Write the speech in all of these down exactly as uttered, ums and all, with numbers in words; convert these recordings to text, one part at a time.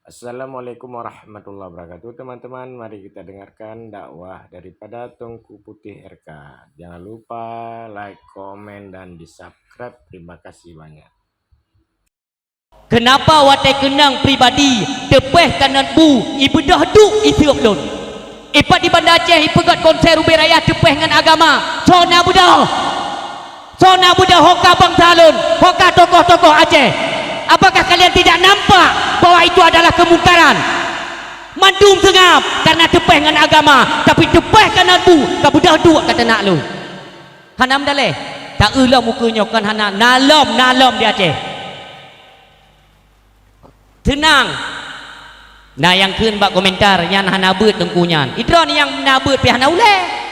Assalamualaikum warahmatullahi wabarakatuh, teman-teman. Mari kita dengarkan dakwah daripada Teungku Putih R K. Jangan lupa like, komen, dan di-subscribe. Terima kasih banyak. Keunapa watée keunong pribadi teupeh kanot bu ibeudoh duek isuep lôn? Ipat di Banda Aceh ipeugét konser ubé raya teupeh ngon agama, soe na beudôh? Soe na beudôh ho ka bansa lôn, ho ka tokoh-tokoh Aceh? Apakah kalian tidak nampak bahwa itu adalah kemungkaran? Mandum seungab karena teupeh ngon agama, tapi teupeh kanot bu ka beudôh duek ka teunak lôn. Hana meudaleh, ta-eu lom ukeue nyoe kon hana, na lom, na lom di Aceh. Seunang. Na nyang kheun bak komentar, nyan hana beuet teungku nyan. Idroe nyang na beuet pih hana ulée.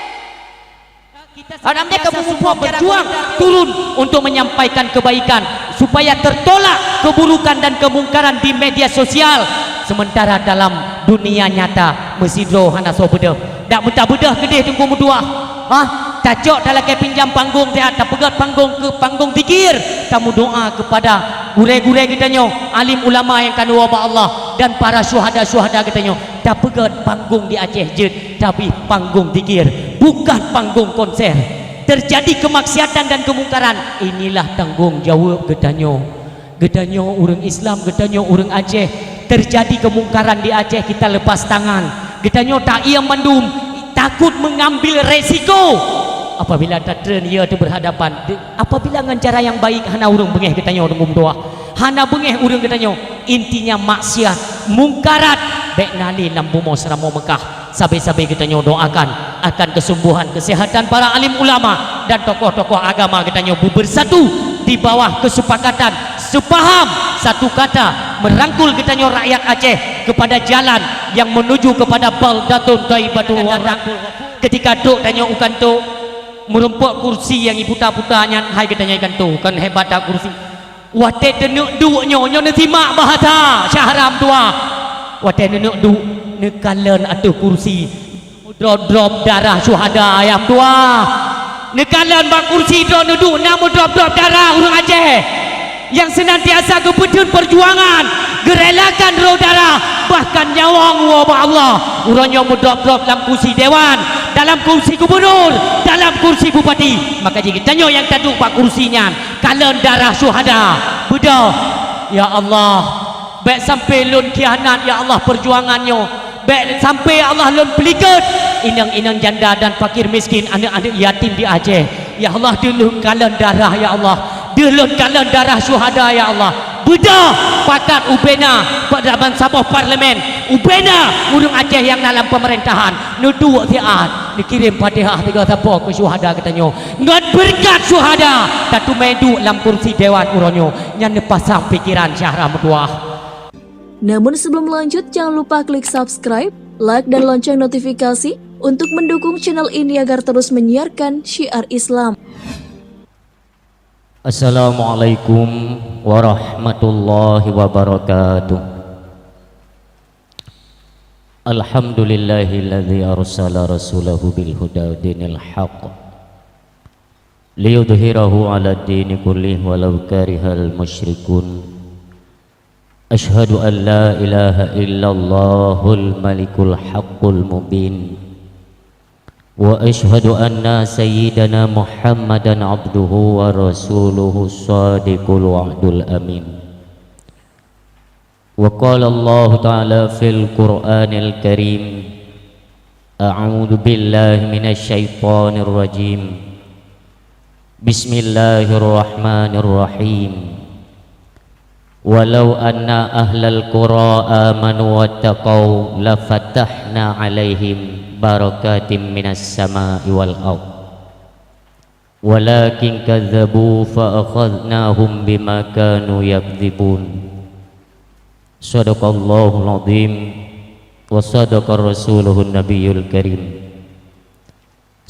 Hana meudeh kamoe muphom berjuang turun untuk menyampaikan kebaikan supaya tertolak keburukan dan kemungkaran di media sosial. Sementara dalam dunia nyata meusidroe hana soe beudôh. Dak meutabeudoh keudeh teungku meutuah. Hah? Tacok talakée pinjam panggong siat, tapeugét panggong keu panggong zikir, tameudoa kepada gurée-gurée geutanyoe, alim ulama nyang ka neuwoe bak Allah, dan para syuhada-syuhada geutanyoe. Tapeugét panggong di Aceh jeuet, tabih panggong zikir, bukan panggong konser. Terjadi kemaksiatan dan kemungkaran, inilah tanggung jawab geutanyoe. Geutanyoe ureuëng Islam, geutanyoe ureuëng Aceh, terjadi kemungkaran di Aceh, kita lepas tangan. Geutanyoe taiem mandum, takut mengambil resiko. Apabila tatreun, ya, teuh berhadapan. De-, apabila ngon cara nyang baik, hana ureuëng beungéh geutanyoe, teungku meutuah. Hana beungéh ureuëng geutanyoe. Intinya maksiat, mungkarat, bék na lé lam bumoe Seuramoe Meukah. Sabe-sabe geutanyoe doakan akan kesembuhan, kesehatan para alim ulama dan tokoh-tokoh agama geutanyoe beubersatu di bawah kesepakatan sepaham satu kata merangkul geutanyoe rakyat Aceh kepada jalan yang menuju kepada baldatun thaibatun wa rabbun. Ketika trok tanyoe u kantô, meurumpok kursi nyang iputa-puta nyan, hai geutanyoe i kantô, kon hebat that kursi. Watée teuneuk duek nyoe, nyoe neusimak bahasa Syahra meutuah. Watée neuneuk duek, neukalon ateueh kursi. Meudrop-drop darah syuhada, ya meutuah. Neukalon bak kursi droe neuduek na meudrop-drop darah ureuëng Aceh nyang senantiasa geupeutheun peujuangan, geurelakan droe darah, bahkan nyawöng woe bak Allah. Uroe nyoe meudrop-drop lam kursi dewan, dalam kursi gubunur, dalam kursi bupati. Maka jih geutanyoe nyang taduek bak kursi nyan, kalon darah syuhada. Beudôh, ya Allah, bék sampai lôn khianat, ya Allah, peujuangan nyoe. Bék sampai, ya Allah, lôn peulikot inong-inong janda dan fakir miskin, aneuëk-aneuëk yatim di Aceh. Ya Allah, deuh lôn kalon darah, ya Allah. Deuh lôn kalon darah syuhada, ya Allah. Beudôh pakat ubena, pada bansaboh parlemen, ubena ureuëng Aceh nyang na lam peumeurintah, neuduek siat, neukirém Fatihah tiga sapo keu syuhada geutanyoe. Ngon beureukat syuhada, tateumé duek lam kursi dewan uroe nyoe, nyan neupasang pikeran Syahra meutuah. Namun sebelum lanjut, jangan lupa klik subscribe, like, dan lonceng notifikasi untuk mendukung channel ini agar terus menyiarkan syiar Islam. Assalamualaikum warahmatullahi wabarakatuh. Alhamdulillahilladzi arsala rasulahu bil huda wa dinil haq liyudhhirahu 'alad dini kullih walau karihal musyrikun. Asyhadu an la ilaha illallahul malikul haqqul mubin. Wa asyhadu anna sayyidana Muhammadan abduhu wa rasuluhu shadiqul wa'dul amin. Wa qala Allahu ta'ala fil Qur'anil Karim, a'udzu billahi minasy syaithanir rajim. Bismillahirrahmanirrahim. Walau anna ahlal qura amanu wattaqau lafatahna 'alaihim barakatim minas sama'i wal ardh. Walakin kadzabu fa akhadnahum bima kanu yakdzibun. Shadaqallahul adzim wa shadaqa rasuluhun nabiyul karim.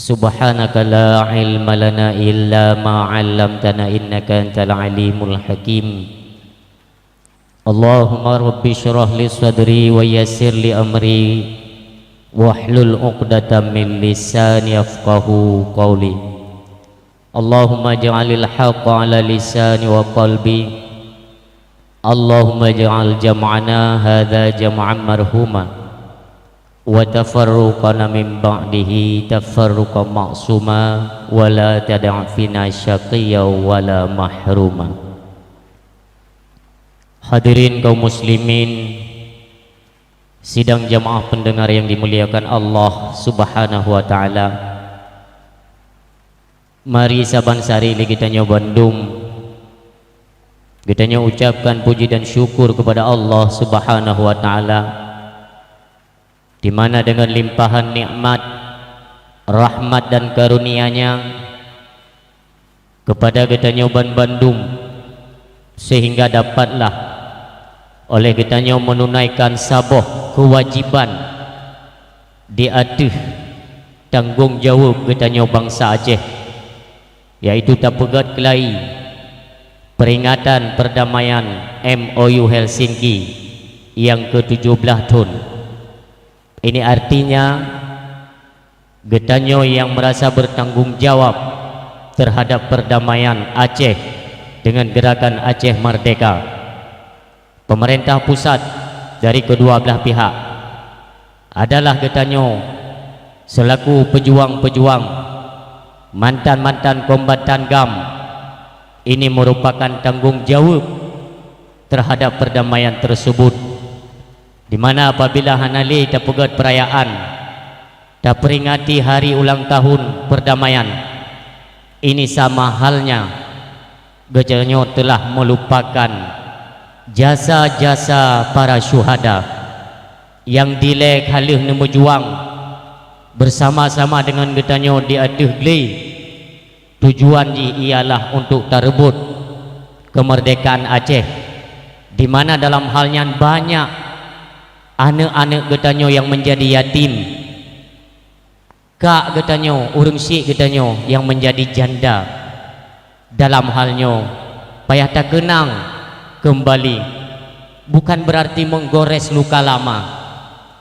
Subhanaka la ilma lana illa ma 'allamtana innaka antal alimul hakim. Allahumma rabbi shrah li sadri wa yassir li amri wahlul 'uqdatam min lisani yafqahu qawli. Allahumma ij'alil haqqa 'ala lisani wa qalbi. Allahumma ij'al jam'ana hadza jam'an marhuma, wa tafarruqana min ba'dihi tafarruqan ma'suma, wa la tada'fina syaqiyya wa la mahruma. Hadirin kaum muslimin, sidang jamaah pendengar yang dimuliakan Allah Subhanahu wa Ta'ala. Mari saban sari lé geutanyoe bandum, geutanyoe ucapkan puji dan syukur kepada Allah Subhanahu wa Ta'ala, di mana dengan limpahan nikmat, rahmat dan karunia-Nya kepada geutanyoe ban bandum, sehingga dapatlah oleh geutanyoe menunaikan saboh kewajiban di ateueh tanggong jaweueb geutanyoe bansa Aceh, yaitu tapeugét keulai peringatan perdamaian M O U Helsinki nyang ke tujoh blaih thon. Ini artinya, geutanyoe nyang merasa bertanggung jawab terhadap perdamaian Aceh dengan Gerakan Aceh Merdeka, pemerintah pusat dari kedua belah pihak, adalah geutanyoe selaku pejuang-pejuang, mantan-mantan kombatan GAM, ini merupakan tanggung jawab terhadap perdamaian tersebut, di mana apabila hana lé tapeugét perayaan, taperingati hari ulang tahun perdamaian, ini sama halnya geutanyoe telah melupakan jasa-jasa para syuhada nyang dilée ka lheueh neumeujuang bersama-sama dengan geutanyoe di ateueh glé. Tujuan jih ialah untuk tareubot kemerdekaan Aceh, di mana dalam hal nyan banyak aneuëk-aneuëk geutanyoe nyang menjadi yatim, kak geutanyoe, ureuëng syik geutanyoe nyang menjadi janda. Dalam hal nyoe, payah takeunang keumbali, bukan beurarti menggores luka lama,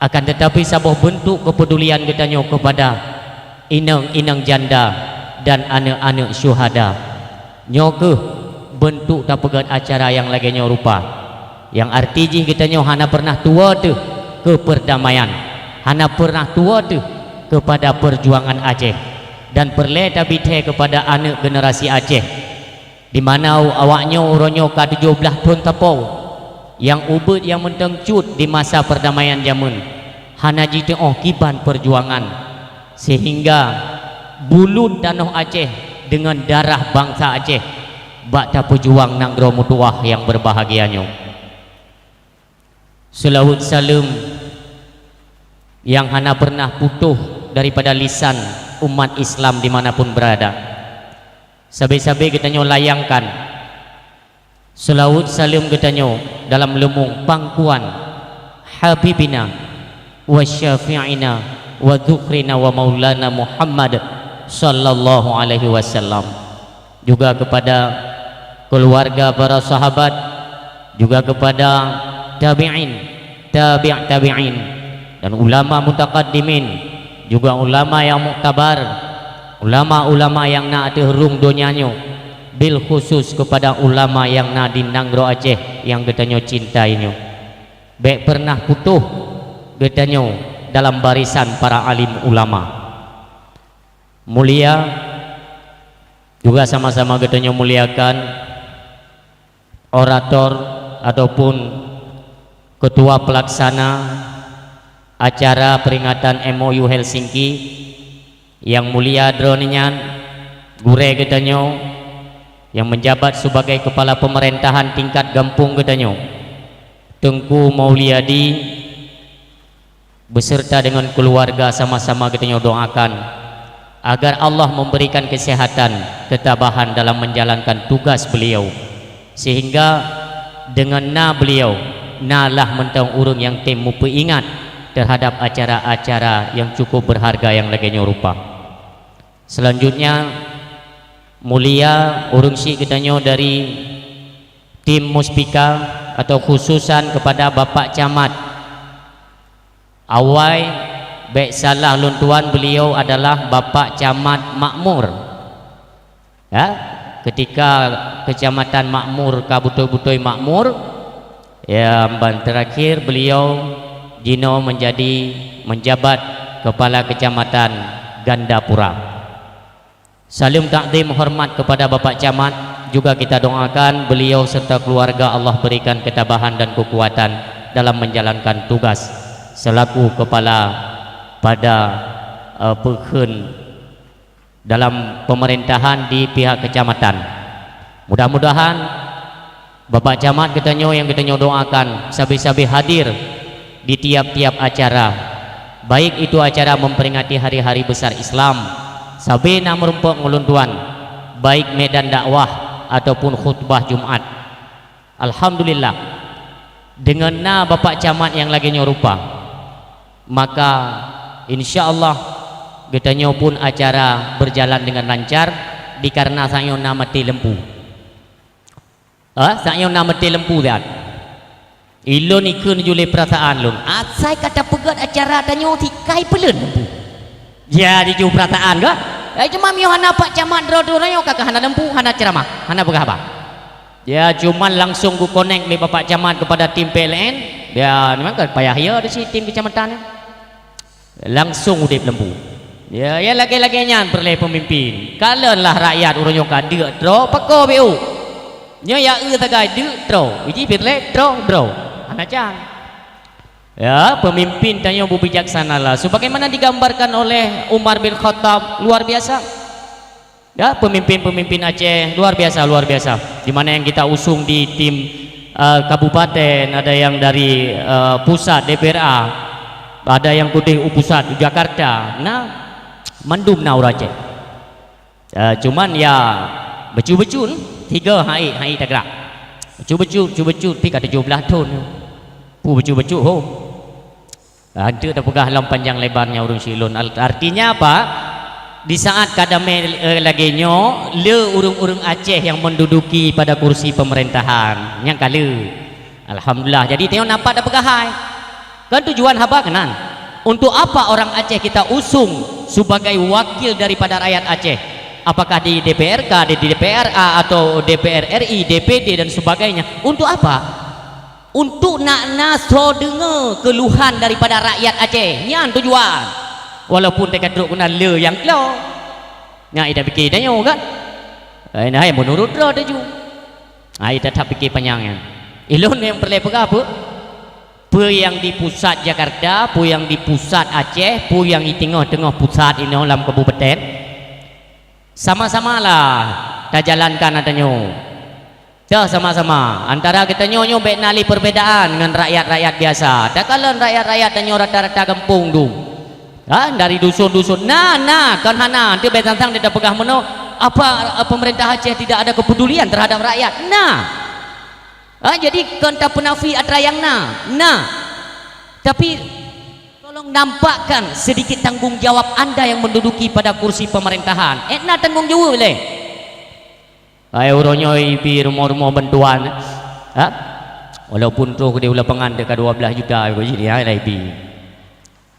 akan teutapi saboh beuntuk keupedulian geutanyoe keupada inong-inong janda dan aneuëk-aneuëk syuhada. Nyoe kheueh beuntuk tapeugét acara nyang lagée nyoe rupa, nyang arti jih geutanyoe hana peureunah tuwoe teuh keu peurdamaian, hana peureunah tuwoe teuh keupada peurjuangan Aceh, dan peureulée tabithée keupada aneuëk generasi Aceh, di mana awaknyoe uroe nyoe ka tujoh blaih thon tapau, nyang ubit nyang mantong cut di masa peurdamaian jameun, hana jiteuôh kiban peurjuangan, sehingga buleuen tanoh Aceh deungon darah bansa Aceh bak tapeujuang nanggroe meutuwah nyang beurbahagia nyoe. Seulaweuet saleuem nyang hana peureunah putôh daripada lisan umat Islam di mana pun beurada. Sabe-sabe geutanyoe layangkan seulaweuet saleuem geutanyoe dalam leumong pangkuan Habibina wa Syafi'ina wa Dzukhrina wa Maulana Muhammad sallallahu alaihi wasallam, juga keupada keuluwarga para sahabat, juga keupada tabi'in, tabi' tabi'in, dan ulama mutaqaddimin, juga ulama nyang muktabar, ulama-ulama nyang na ateueh rhueng donya nyoe, bil khusus keupada ulama nyang na di nanggroe Aceh nyang geutanyoe cintai nyoe. Bék peureunah putôh geutanyoe dalam barisan para alim ulama. Mulia, juga sama-sama geutanyoe muliakan orator ataupun ketua pelaksana acara peringatan M O U Helsinki, nyang mulia droeneuh nyan, gurée geutanyoe nyang menjabat sebagai kepala pemerintahan tingkat gampông geutanyoe, Teungku Mauliadi, beserta dengan keluarga sama-sama geutanyoe doakan agar Allah memberikan kesehatan, ketabahan dalam menjalankan tugas beliau, sehingga dengan na beliau, na lah mantong ureuëng nyang tem meupeuingat terhadap acara-acara yang cukup berharga yang lagée nyoe rupa. Selanjutnya, mulia ureuëng syik geutanyoe dari tim Muspika atau khususan kepada Bapak Camat. Awai, bék salah lôn tuan, beliau adalah Bapak Camat Makmur. Ya, ketika Kecamatan Makmur ka beutôi-beutôi makmur, Ya, ban terakhir beliau jinoe menjadi menjabat Kepala Kecamatan Gandapura. Saleuem takzim hormat kepada Bapak Camat, juga kita doakan beliau serta keluarga Allah berikan ketabahan dan kekuatan dalam menjalankan tugas selaku kepala pada, eh, peukheun dalam pemerintahan di pihak kecamatan. Mudah-mudahan Bapak Camat geutanyoe nyang geutanyoe doakan sabe-sabe hadir di tiap-tiap acara, baik itu acara memperingati hari-hari besar Islam, sabe na meurumpok ngon ulôn tuan, baik medan dakwah ataupun khutbah Jumat. Alhamdulillah, deungon na Bapak Camat nyang lagée nyoe rupa, maka insya Allah geutanyoe pun acara berjalan dengan lancar, dikareuna sang nyoe na maté lampu. Ah, sang nyoe na maté lampu siat. Ilôn ikheun ju lé peurasaan lôn. Asai ka tapeugét acara tanyoe sikai peuleuet lampu. Ya, diju peurasaan ka? Eh, cuma miyueb hana Pak Camat droe-droe nyoe ka, ka hana lampu, hana ceramah, hana peugah haba. Ya, cuman langsung geukonek lé Bapak Camat kepada tim P L N. Ya, memang kan payah ya di si tim kecamatan nyoe. Langsung udeb lampu. Ya, ya lagée-lagée nyan peureulée peumimpin. Kalonlah rakyat uroe nyoe ka deuk droe pako B U. Nyoe ya eu sagai deuk droe, uji peureulée droe, droe. Hana can. Ya, pemimpin tanyoe beubijaksanalah sebagaimana digambarkan oleh Umar bin Khattab, luar biasa. Ya, pemimpin-pemimpin Aceh luar biasa, luar biasa. Di mana yang kita usung di tim, eh, kabupaten, ada yang dari, eh, pusat D P R A, ada yang kudeh u pusat u Jakarta. Nah, mandum na ureuëng Aceh. Eh, cuman ya becut-becut tiga hai hai tagrak. Becut-becut, becut-becut pi ka tujoh blaih thon. Pu becut-becut ho. Hanteuk tapeugah lom panjang lebarnya ureuëng silôn. Al-, artinya apa? Di saat ka damé, eh, lagée nyoe, le ureuëng-ureuëng Aceh yang menduduki pada kursi pemerintahan. Nyang ka le. Alhamdulillah. Jadi tanyoe nampak tapeugah hai. Kan tujuan haba keunan. Untuk apa orang Aceh kita usung sebagai wakil daripada rakyat Aceh? Apakah di D P R K, di D P R A atau D P R R I, D P D dan sebagainya? Untuk apa? Untuk nak na soe deungoe keuluhan daripada rakyat Aceh. Nyan tujuan. Walaupun teuka trok keunan le nyang klo. Nyan ita pike tanyoe kan? Hai nah hai meunurot droe taju. Hai ita that pike panyang nyan. Ilôn nyang peureulée peugah peue? Peue nyang di pusat Jakarta, peue nyang di pusat Aceh, peue nyang di teungoh-teungoh pusat inoe lam kabupaten. Sama-samalah tajalankan ata nyoe. Toh sama-sama, antara geutanyoe nyoe bék na lé perbedaan ngon rakyat-rakyat biasa. Takalon rakyat-rakyat tanyoe rata-rata gampông dum. Ha, dari dusun-dusun. Na, na, kon hana. Nanti bék sang-sang tapeugah meunoe, apa, eh, pemerintah Aceh tidak ada kepedulian terhadap rakyat? Na. Ha, jadi kon tapeunafi atra nyang na. Na. Tapi tolong nampakkan sedikit tanggung jawab anda yang menduduki pada kursi pemerintahan. Eh, na tanggung jawab lé. Hai uroe nyoe ibi rumoh-rumoh bantuan. Ha? Walaupun troh di lapangan teuka dua belas juta, ibi jadi hai lah ibi.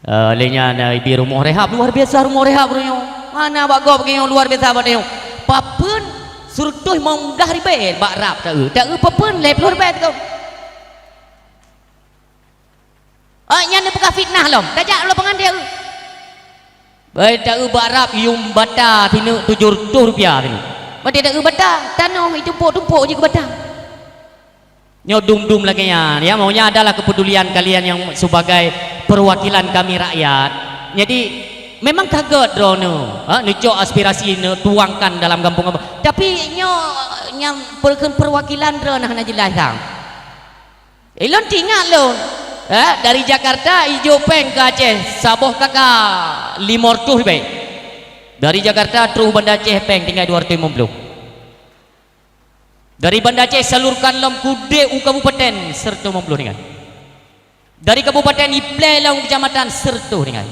Eh, lé nyan, eh, ibi rumoh rehab luar biasa, rumoh rehab uroe nyoe. Mana bak gob geuh luar biasa bak nyoe. Papeuen seureutôh limong blah ribée bak rab taeu. Taeu papeuen lhée ploh ribée teuka. Ah, nyan neupeugah fitnah lom. Tajak lom peungan dia. Bai taeu bak rab yum bata sineuk tujoh reutôh rupiah sineuk. Maté taeu bata, tanoh itumpok-tumpok jih keu bata. Nyoe dum-dum lagée nyan, ya, maunya adalah kepedulian kalian yang sebagai perwakilan kami rakyat. Jadi, memang ka gét droeneuh, ha, neucok aspirasi neutuangkan dalam gampông-gampông. Tapi nyoe nyang per-, perwakilan droeneuh hana jeulaih sang. Ilôn teuingat lôn, eh, dari Jakarta ijok péng keu Aceh saboh K K limong reutôh ribée. Dari Jakarta troh Banda Aceh péng tinggai dua reutôh limong ploh. Dari Banda Aceh salurkan lom keudeh u kabupaten seureutôh limong ploh tinggai. Dari kabupaten iplée lom keucamatan seureutôh tinggai.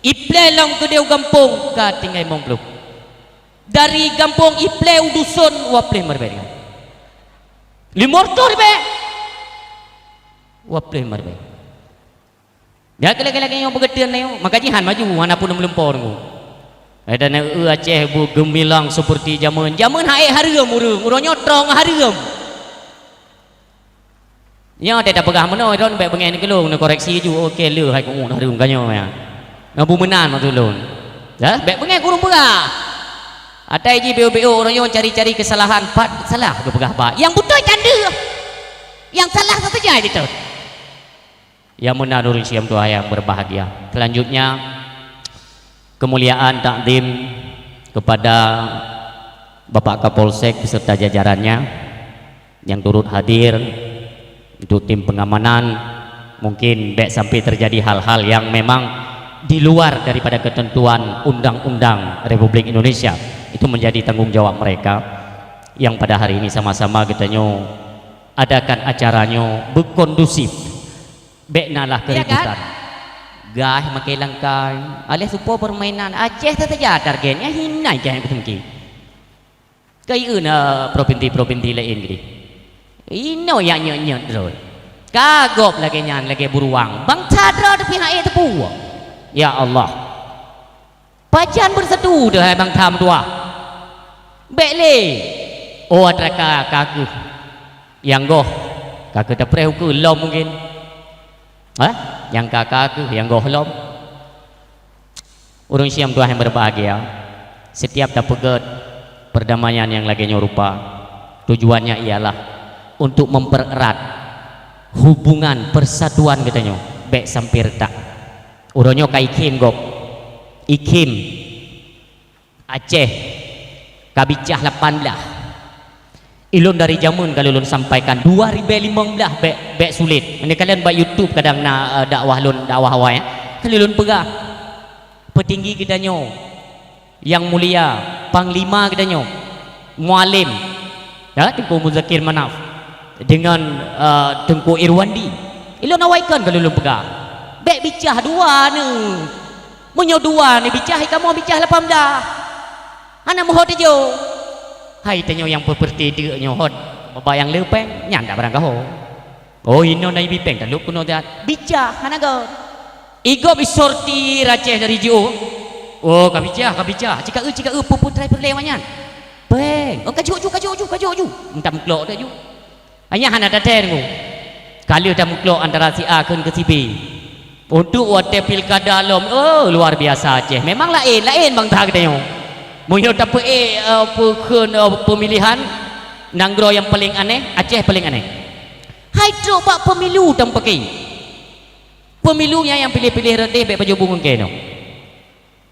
Iplée lom keudeh u gampông ka tinggai limong ploh. Dari gampông iplée u dusun dua ploh limong ribée tinggai. Limong reutôh ribée. Dua ploh limong ribée. Ya, keu lagée-lagée nyoe beugeuteun nyoe, maka jihan maju, hana pun meulumpo deungoe. Eh, dan, eh, Aceh bu geumilang seperti jameun. Jameun hai hareuem ureuëng, uroe nyoe trong hareuem. Nyoe teuh tapeugah meunoe, droen bék beungéh neukeulong, neukoreksi ju, oke, le hai kumu dah dum ka nyoe ya. Ngon bu meunan maksud lôn. Ya, bék beungéh kureueng peugah. Atai jih beu-beu ureueng nyoe cari-cari kesalahan, pat salah geupeugah ba. Nyang beutôi tan deuh. Nyang salah saja jiteuet. Ya meunan ureueng siam tuha yang berbahagia. Selanjutnya, kemuliaan takzim kepada Bapak Kapolsek beserta jajarannya yang turut hadir untuk tim pengamanan. Mungkin bék sampai terjadi hal-hal yang memang di luar daripada ketentuan undang-undang Republik Indonesia. Itu menjadi tanggung jawab mereka yang pada hari ini sama-sama geutanyoe adakan acara nyoe beukondusif. Bék na lah keributan. Gaih makai langkai, aléh supo permainan Aceh saja targetnya hina gaih beutungki. Kaieu na provinsi-provinsi laén geude. Inoe nyang nyot-nyot droe. Ka gob lagée nyan lagée buruang. Bansa droe teupihak ék teupeue. Ya Allah. Pajan beusatu teuh hai bansa meutuwah. Bék lé. Oh atra ka ka keuh. Nyang goh ka keuh tapreh ukeue lom mungkin. Hah? Nyang ka ka keuh nyang goh lom. Ureuëng siam tuha yang berbahagia, setiap tapeugét perdamaian yang lagée nyoe rupa, tujuannya ialah untuk mempererat hubungan persatuan geutanyoe bék sampai retak. Uroe nyoe ka ikhém gob, ikhém Aceh ka bicah lapan blah. Ilôn dari jameun ka lôn sampaikan dua ribée limong blah bék, bék sulet. Meunyoe kalon bak YouTube kadang na, eh, dakwah lôn, dakwah awai, eh. Ka lôn peugah, peutinggi geutanyoe, yang mulia, panglima geutanyoe, Mualem, ya, Teungku Muzakir Manaf, dengan, eh, Teungku Irwandi. Ilôn awai kon ka lôn peugah. Bék bicah dua neuh. Meunyoe dua neuh bicah, kamoe bicah lapan blah. Hana meuho teujoe. Hai tanyoe nyang peupeureuté deuk nyoe hot, bak nyang le péng, nyan dak barang gaho. Oh, inoe na ibi péng, talok keunoe that. Bicah, hana göt. Igob isorti raceh dari jiôh. Oh, ka bicah, ka bicah. Cika eu, cika eu, peue-peue trai peureulée awak nyan. Péng. Oh, ka jok ju, ka jok ju, ka jok ju. Entam klok dak ju. Hanya hana tateungoe. Ka lheueh tameuklok antara si A kheun keu si B. Untuk watée pilkada lom, oh, luar biasa Aceh. Memang laén, laén bansa geutanyoe. Meunyoe tapeuék, eh, peue kheun, eh, pemilihan nanggroe nyang paleng aneh, Aceh paleng aneh. Hai trok bak pemilu tameupakè. Pemilu nyan nyang piléh-piléh reudeh bék pajoh bungong keunoe.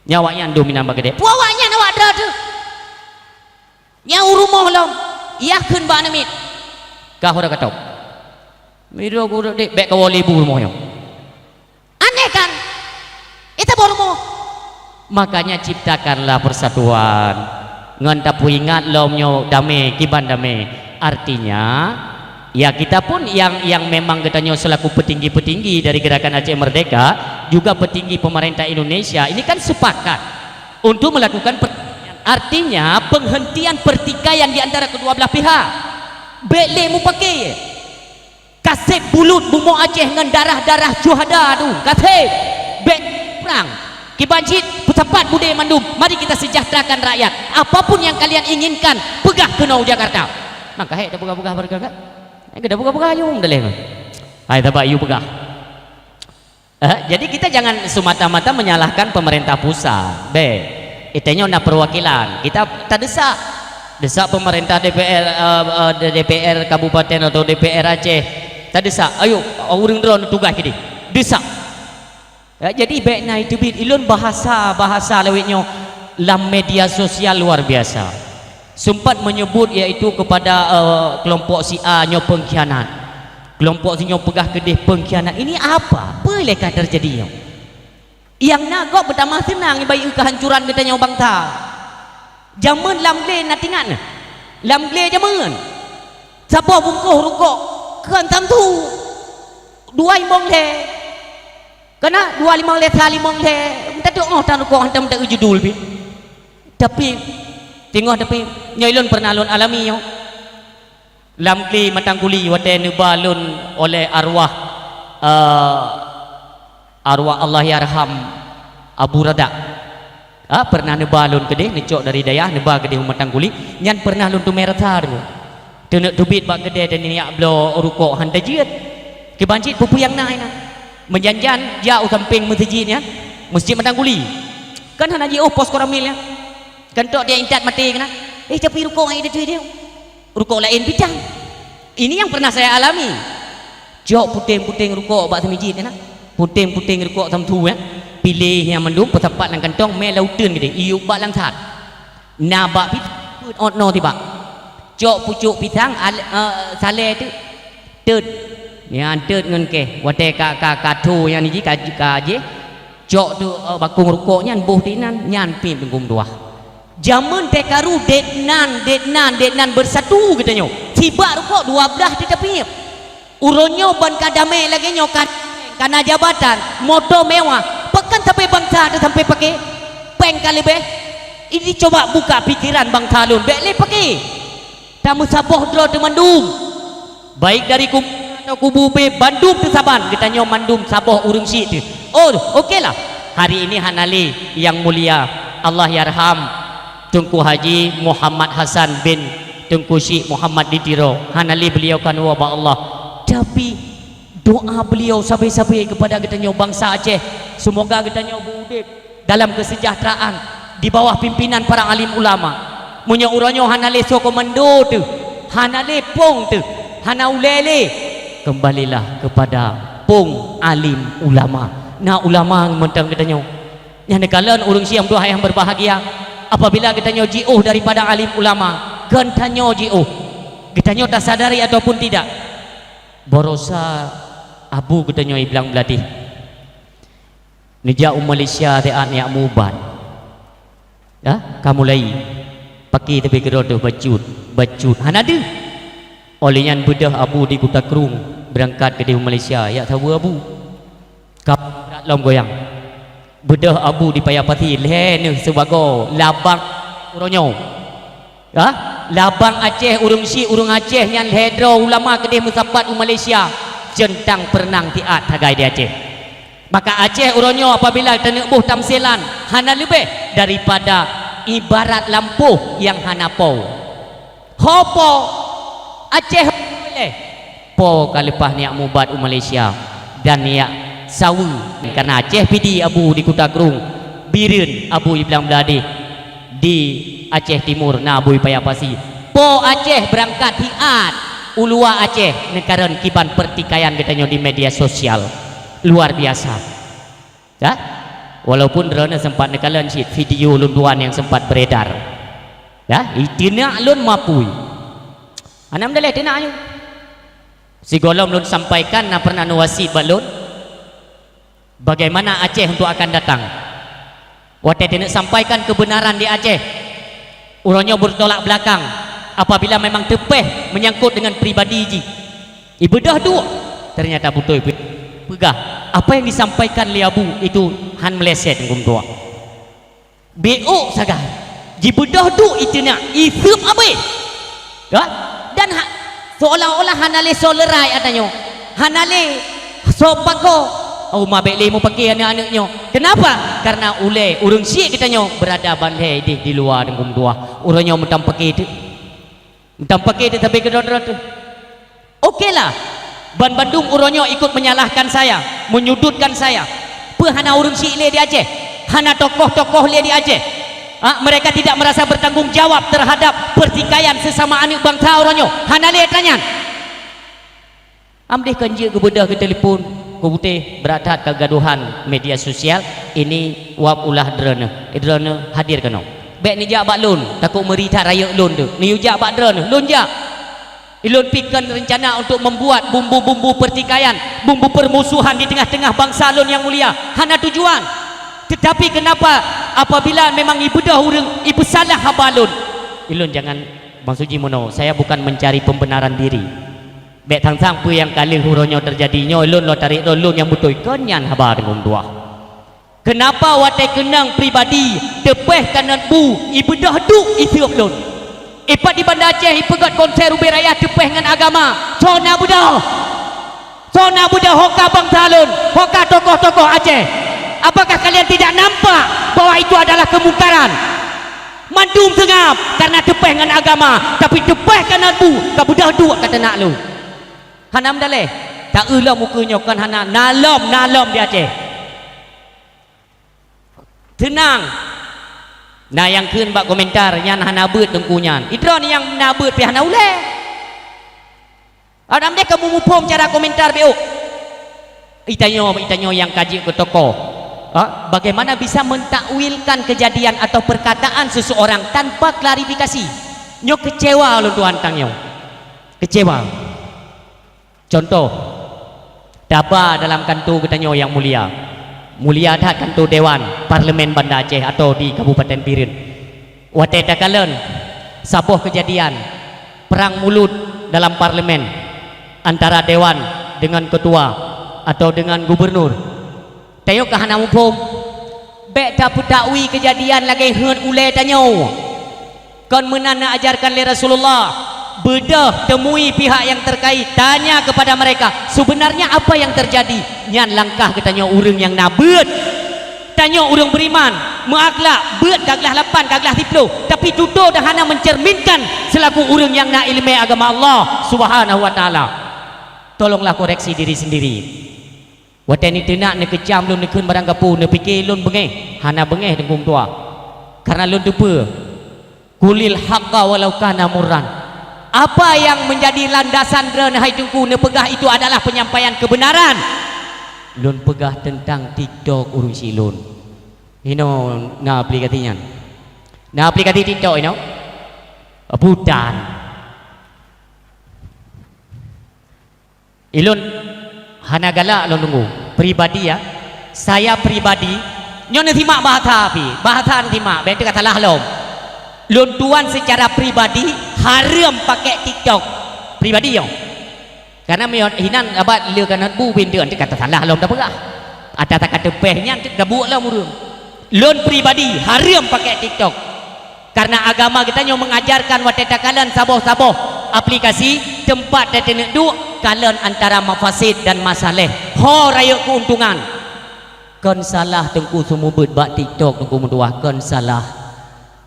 Nyan awaknyan dum inan bak keudè. Peue awaknyan awak droe teuh? Nyang u rumoh lom, yah kheun bak aneuk miet. Ka hura ka tom. Miro guruk dek, bék kawoe lé bu rumoh nyoe. Aneh kan? Ita boh rumoh. Makanya ciptakanlah persatuan. Ngon tapeuingat lom nyoe damé, kiban damé. Artinya, ya, kita pun yang, yang memang geutanyoe selaku petinggi-petinggi dari Gerakan Aceh Merdeka, juga petinggi pemerintah Indonesia, ini kan sepakat untuk melakukan perdamaian. Artinya, penghentian pertikaian di antara kedua belah pihak. Bék lé mupakè. Kaseb bulut bumoe Aceh ngon darah-darah syuhada tu. Kaseb. Bék prang. Kiban cit, peusapat budé mandum. Mari kita sejahterakan rakyat. Apapun yang kalian inginkan, peugah keunoe u Jakarta. Maka hék tapeugah-peugah barangkakat. Hék tapeugah-peugah yum daleh. Hai, tabak yum peugah. Eh, jadi kita jangan semata-mata menyalahkan pemerintah pusat. Bék. Itanyoe na perwakilan. Kita tadesak. Desak pemerintah D P R, eh, eh, D P R kabupaten atau D P R Aceh. Tadesak. Ayo, ureuëng droe tugaih keudeh. Desak. Ya, jadi bék na iteubiet ilôn bahasa-bahasa lawét nyoe lam media sosial luar biasa. Sempat menyebut iaitu kepada, eh, kelompok si A nyoe pengkhianat. Kelompok si nyoe peugah keudeh pengkhianat. Ini apa? Peue lé ka terjadi nyoe? Nyang na gob beutamah seunang ibai kehancuran geutanyoe bansa. Jameun lam glé na tingat na. Lam glé jameun. Saboh bungkôh rukok kheun samsu. Dua limong lhèe. Kana dua limong lhèe, sa limong lhèe. Tadok oh tan rukok hantom tak judul pi. Tapi, teungoh tapi, nyoe lôn pernah lôn alami nyoe. Lam glé Matang Kuli watée neuba lôn oleh arwah, eh, arwah Allahyarham Abu Radak. Ah, pernah neuba lôn keudeh, neucok dari dayah, neuba keudeh u Matang Kuli, nyan pernah lôn teumé rasa deungoe. Teuneuk teubiet bak keudè dan nyak bloe rukok han tajeuet. Kiban cit peue-peue nyang na inan. Meujan-jan jak u sampéng meuseujid nyan, Meuseujid Matang Guli. Kan hana jiôh pos koramil nyan. Kan tok dia intat maté keunan. Eh, tapi rukok ngai teuh dia. Rukok laén pitang. Ini yang pernah saya alami. Cok puténg-puténg rukok bak seumijit nyan. Puténg-puténg rukok samsu nyan. Piléh nyan mandum peusapat lam kantong, mé lam uteuen geude, iyup bak langsat. Na bak pit-, peuet ot noe tibak. Cok pucôk pisang, al-, eh, salée teuk. Teut. Nyan teut ngon keh. Watée ka, ka, ka tho nyan jih, ka, ka jih. Cok teuk, eh, bakong rukok nyan, boh teuh inan, nyan pih teungku meutuah. Jameun teukaru, det nan, det nan, det nan beusatu geutanyoe. Sibak rukok dua blaih teuh tapiep. Uroe nyoe ban ka damé lagée nyoe kan, ka na jabatan, moto mewah, pakon sabe bansa teuh sampoe paké? Péng ka leubeh? Ini coba buka pikiran bansa lôn, bék lé paké. Tameusaboh droe teuh mandum. Baik dari kubu A atau kubu B, bandum teuh saban, geutanyoe mandum saboh ureuëng syiek teuh. Oh, oke lah. Hari ini hana lé, Yang Mulia Allahyarham Teungku Haji Muhammad Hasan bin Teungku Syiek Muhammad di Tiro, hana lé beliau ka neuwoe bak Allah. Tapi doa beliau sabe-sabe kepada geutanyoe bansa Aceh, semoga geutanyoe beuudeb dalam kesejahteraan di bawah pimpinan para alim ulama. Meunyoe uroe nyoe hana lé soe komando teuh, hana lé pong teuh, hana ulée lé, kembalilah kepada pong alim ulama. Na ulama mantong geutanyoe. Nyang neukalon ureuëng syiek meutuah nyang berbahagia, apabila geutanyoe jiôh daripada alim ulama, geutanyoe jiôh. Geutanyoe tasadari ataupun tidak, barosa abu geutanyoe i Blang Bladih. Neujak u Malaysia siat neujak meuubat. Ya, ka mulai. Paké tapi keudroe teuh bacut, bacut. Hana deuh. Óh lheueh nyan beudôh abu di Kuta Krueng, beurangkat keudeh u Malaysia, jak saweue abu. Ka brat lom goyang. Beudôh abu di Paya Pasi, lhée neuh sibagoe labang uroe nyoe. Ha? Labang Aceh, ureuëng syiek, ureuëng Aceh nyan lhée droe ulama keudeh meusapat u Malaysia, centang peureunang siat sagai di Aceh. Maka Aceh uroe nyoe apabila taneuk boh tamsilan, hana leubeh daripada ibarat lampôh nyang hana po. Ho po, Aceh ho lé. Po ka leupah neujak meuubat u Malaysia dan neujak saweue. Karena Aceh Pidie abu di Kuta Krueng, Bireuen abu i Blang Bladih, di Aceh Timur na abu i Paya Pasi. Po Aceh beurangkat siat u luwa Aceh neukalon kiban peurtikaian geutanyoe di media sosial. Luar biasa. Ya? Walaupun droeneuh sempat neukalon cit video lôn dua nyang sempat beredar. Ya, iteunak lôn mapui. Hana meudaleh teunak nyoe. Sigohlom lôn sampaikan na pernah neuwasiet bak lôn, bagaimana Aceh untuk akan datang. Watée teuneuk sampaikan kebenaran di Aceh, uroe nyoe bertolak belakang apabila memang teupeh menyangkut dengan pribadi jih. Ibeudôh duek, ternyata beutôi pe-, peugah apa yang disampaikan lé Abu itu han meleset, Teungku meutuah. Bék sagai, jibeudôh duek iteunak, iseup abéh. Ya? Dan ha-, seolah-olah hana lé soe leurai ata nyoe. Hana lé soe pakoe. Oh, ma bék lé meupaké aneuëk-aneuëk nyoe. Kenapa? Karena ulée ureuëng syiek geutanyoe beurada ban lhée ideh di luwa, Teungku meutuah. Uroe nyoe meutam paké teuk. Meutam paké teuk sabe keudroe-droe teuh. Okelah, ban bandum uroe nyoe ikut menyalahkan saya, menyudutkan saya. Peue hana ureuëng syiek lé di Aceh? Hana tokoh-tokoh lé di Aceh? Ha, mereka tidak merasa bertanggung jawab terhadap pertikaian sesama aneuëk bansa uroe nyoe? Hana lé ata nyan? Amdeh kon jeuet geubeudôh geutelepon, geuputéh brat that kegaduhan media sosial, ini wab ulah droeneuh, droeneuh hadir keunoe. Bék neujak bak lôn, takot meuri that rayeuk lôn teuh. Neuyue jak bak droeneuh, lôn jak. Ilôn pih kon reuncana untuk membuat bumbu-bumbu pertikaian, bumbu permusuhan di tengah-tengah bansa lôn nyang mulia. Hana tujuan. Tetapi kenapa apabila memang ibeudôh ureuëng, ipeusalah haba lôn? Ilôn jangan, maksud jih meunoe, saya bukan mencari pembenaran diri. Bék sang-sang peue nyang ka lheueh uroe nyoe teujadi nyoe, lôn lôn tarék droe lôn nyang beutôi, kon nyan haba Teungku meutuah. Kenapa watée keunong pribadi teupeh kanot bu ibeudôh duek iseup lôn? Ipat di Banda Aceh ipeugét konser ubé raya teupeh ngon agama. Soe na beudôh? Soe na beudôh ho ka bansa lôn, ho ka tokoh-tokoh Aceh? Apakah kalian tidak nampak bahwa itu adalah kemungkaran? Mandum seungab karena teupeh ngon agama, tapi teupeh kanot bu ka beudôh duek ka teunak lôn. Hana meudaleh. Taeu lom ukeue nyoe kon hana, na lom, na lom di Aceh. Teunang. Na nyang kheun bak komentar, nyan hana beuet teungku nyan. Idroe nyang na beuet pih hana ulée. Adam deh kamu muphom cara komentar beuk. Itanyoe, itanyoe nyang ka jeuet keu tokoh. Ha? Bagaimana bisa mentakwilkan kejadian atau perkataan seseorang tanpa klarifikasi? Nyoe kecewa lôn tuan tanyoe. Kecewa. Contoh, taba dalam kanto geutanyoe nyang mulia. Mulia that kanto Dewan Parlemen Banda Aceh atau di Kabupaten Bireuen. Watée takalon saboh keujadian perang mulut dalam parlemen antara dewan deungon ketua atau deungon gubernur, tanyoe ka hana muphom. Bék tapeutakwi keujadian lagée heuet ulée tanyoe. Kon meunan neuajarkan lé Rasulullah, beudôh temui pihak yang terkait, tanya kepada mereka, sebenarnya apa yang terjadi? Nyan langkah geutanyoe ureuëng nyang na beuet. Tanyoe ureuëng beriman, meuakhlak, beuet ka glah lapan, ka glah siplôh, tapi tutoe dan hana mencerminkan selaku ureuëng nyang na iéleumé agama Allah Subhanahu wa Taala. Tolonglah koreksi diri sendiri. Watée neuteunak, neukeucam lôn, neukheun barang gapu, neupike lôn beungéh, hana beungéh Teungku meutuah. Karena lôn teupeue, "Qulil haqqa walau kana murran." Apa yang menjadi landasan droe hai Teungku neupeugah itu adalah penyampaian kebenaran. Lôn peugah teuntang TikTok ureuëng syiek lôn. Inoe na aplikasi nyan. Na aplikasi TikTok inoe? Bukan. Ilôn hana galak lôn Teungku, pribadi ya. Saya pribadi, nyoe neusimak bahasa pih, bahasa neusimak, bék teuka salah lom. Lôn tuan secara pribadi hareuem pakai TikTok. Pribadi nyoe. Karena meunyoe hinan abat le kana bu binteuen teuka salah lom tapeugah. Ata taka teupeh nyan teuka buet lom ureuëng. Lôn pribadi hareuem pakai TikTok. Karena agama geutanyoe mengajarkan watée takalon saboh-saboh aplikasi, teumpat tateuneuk duek, kalon antara mafasid dan masalah. Ho rayeuk keuntungan. Kon salah Teungku seumeubeuet bak TikTok Teungku meutuah, kon salah.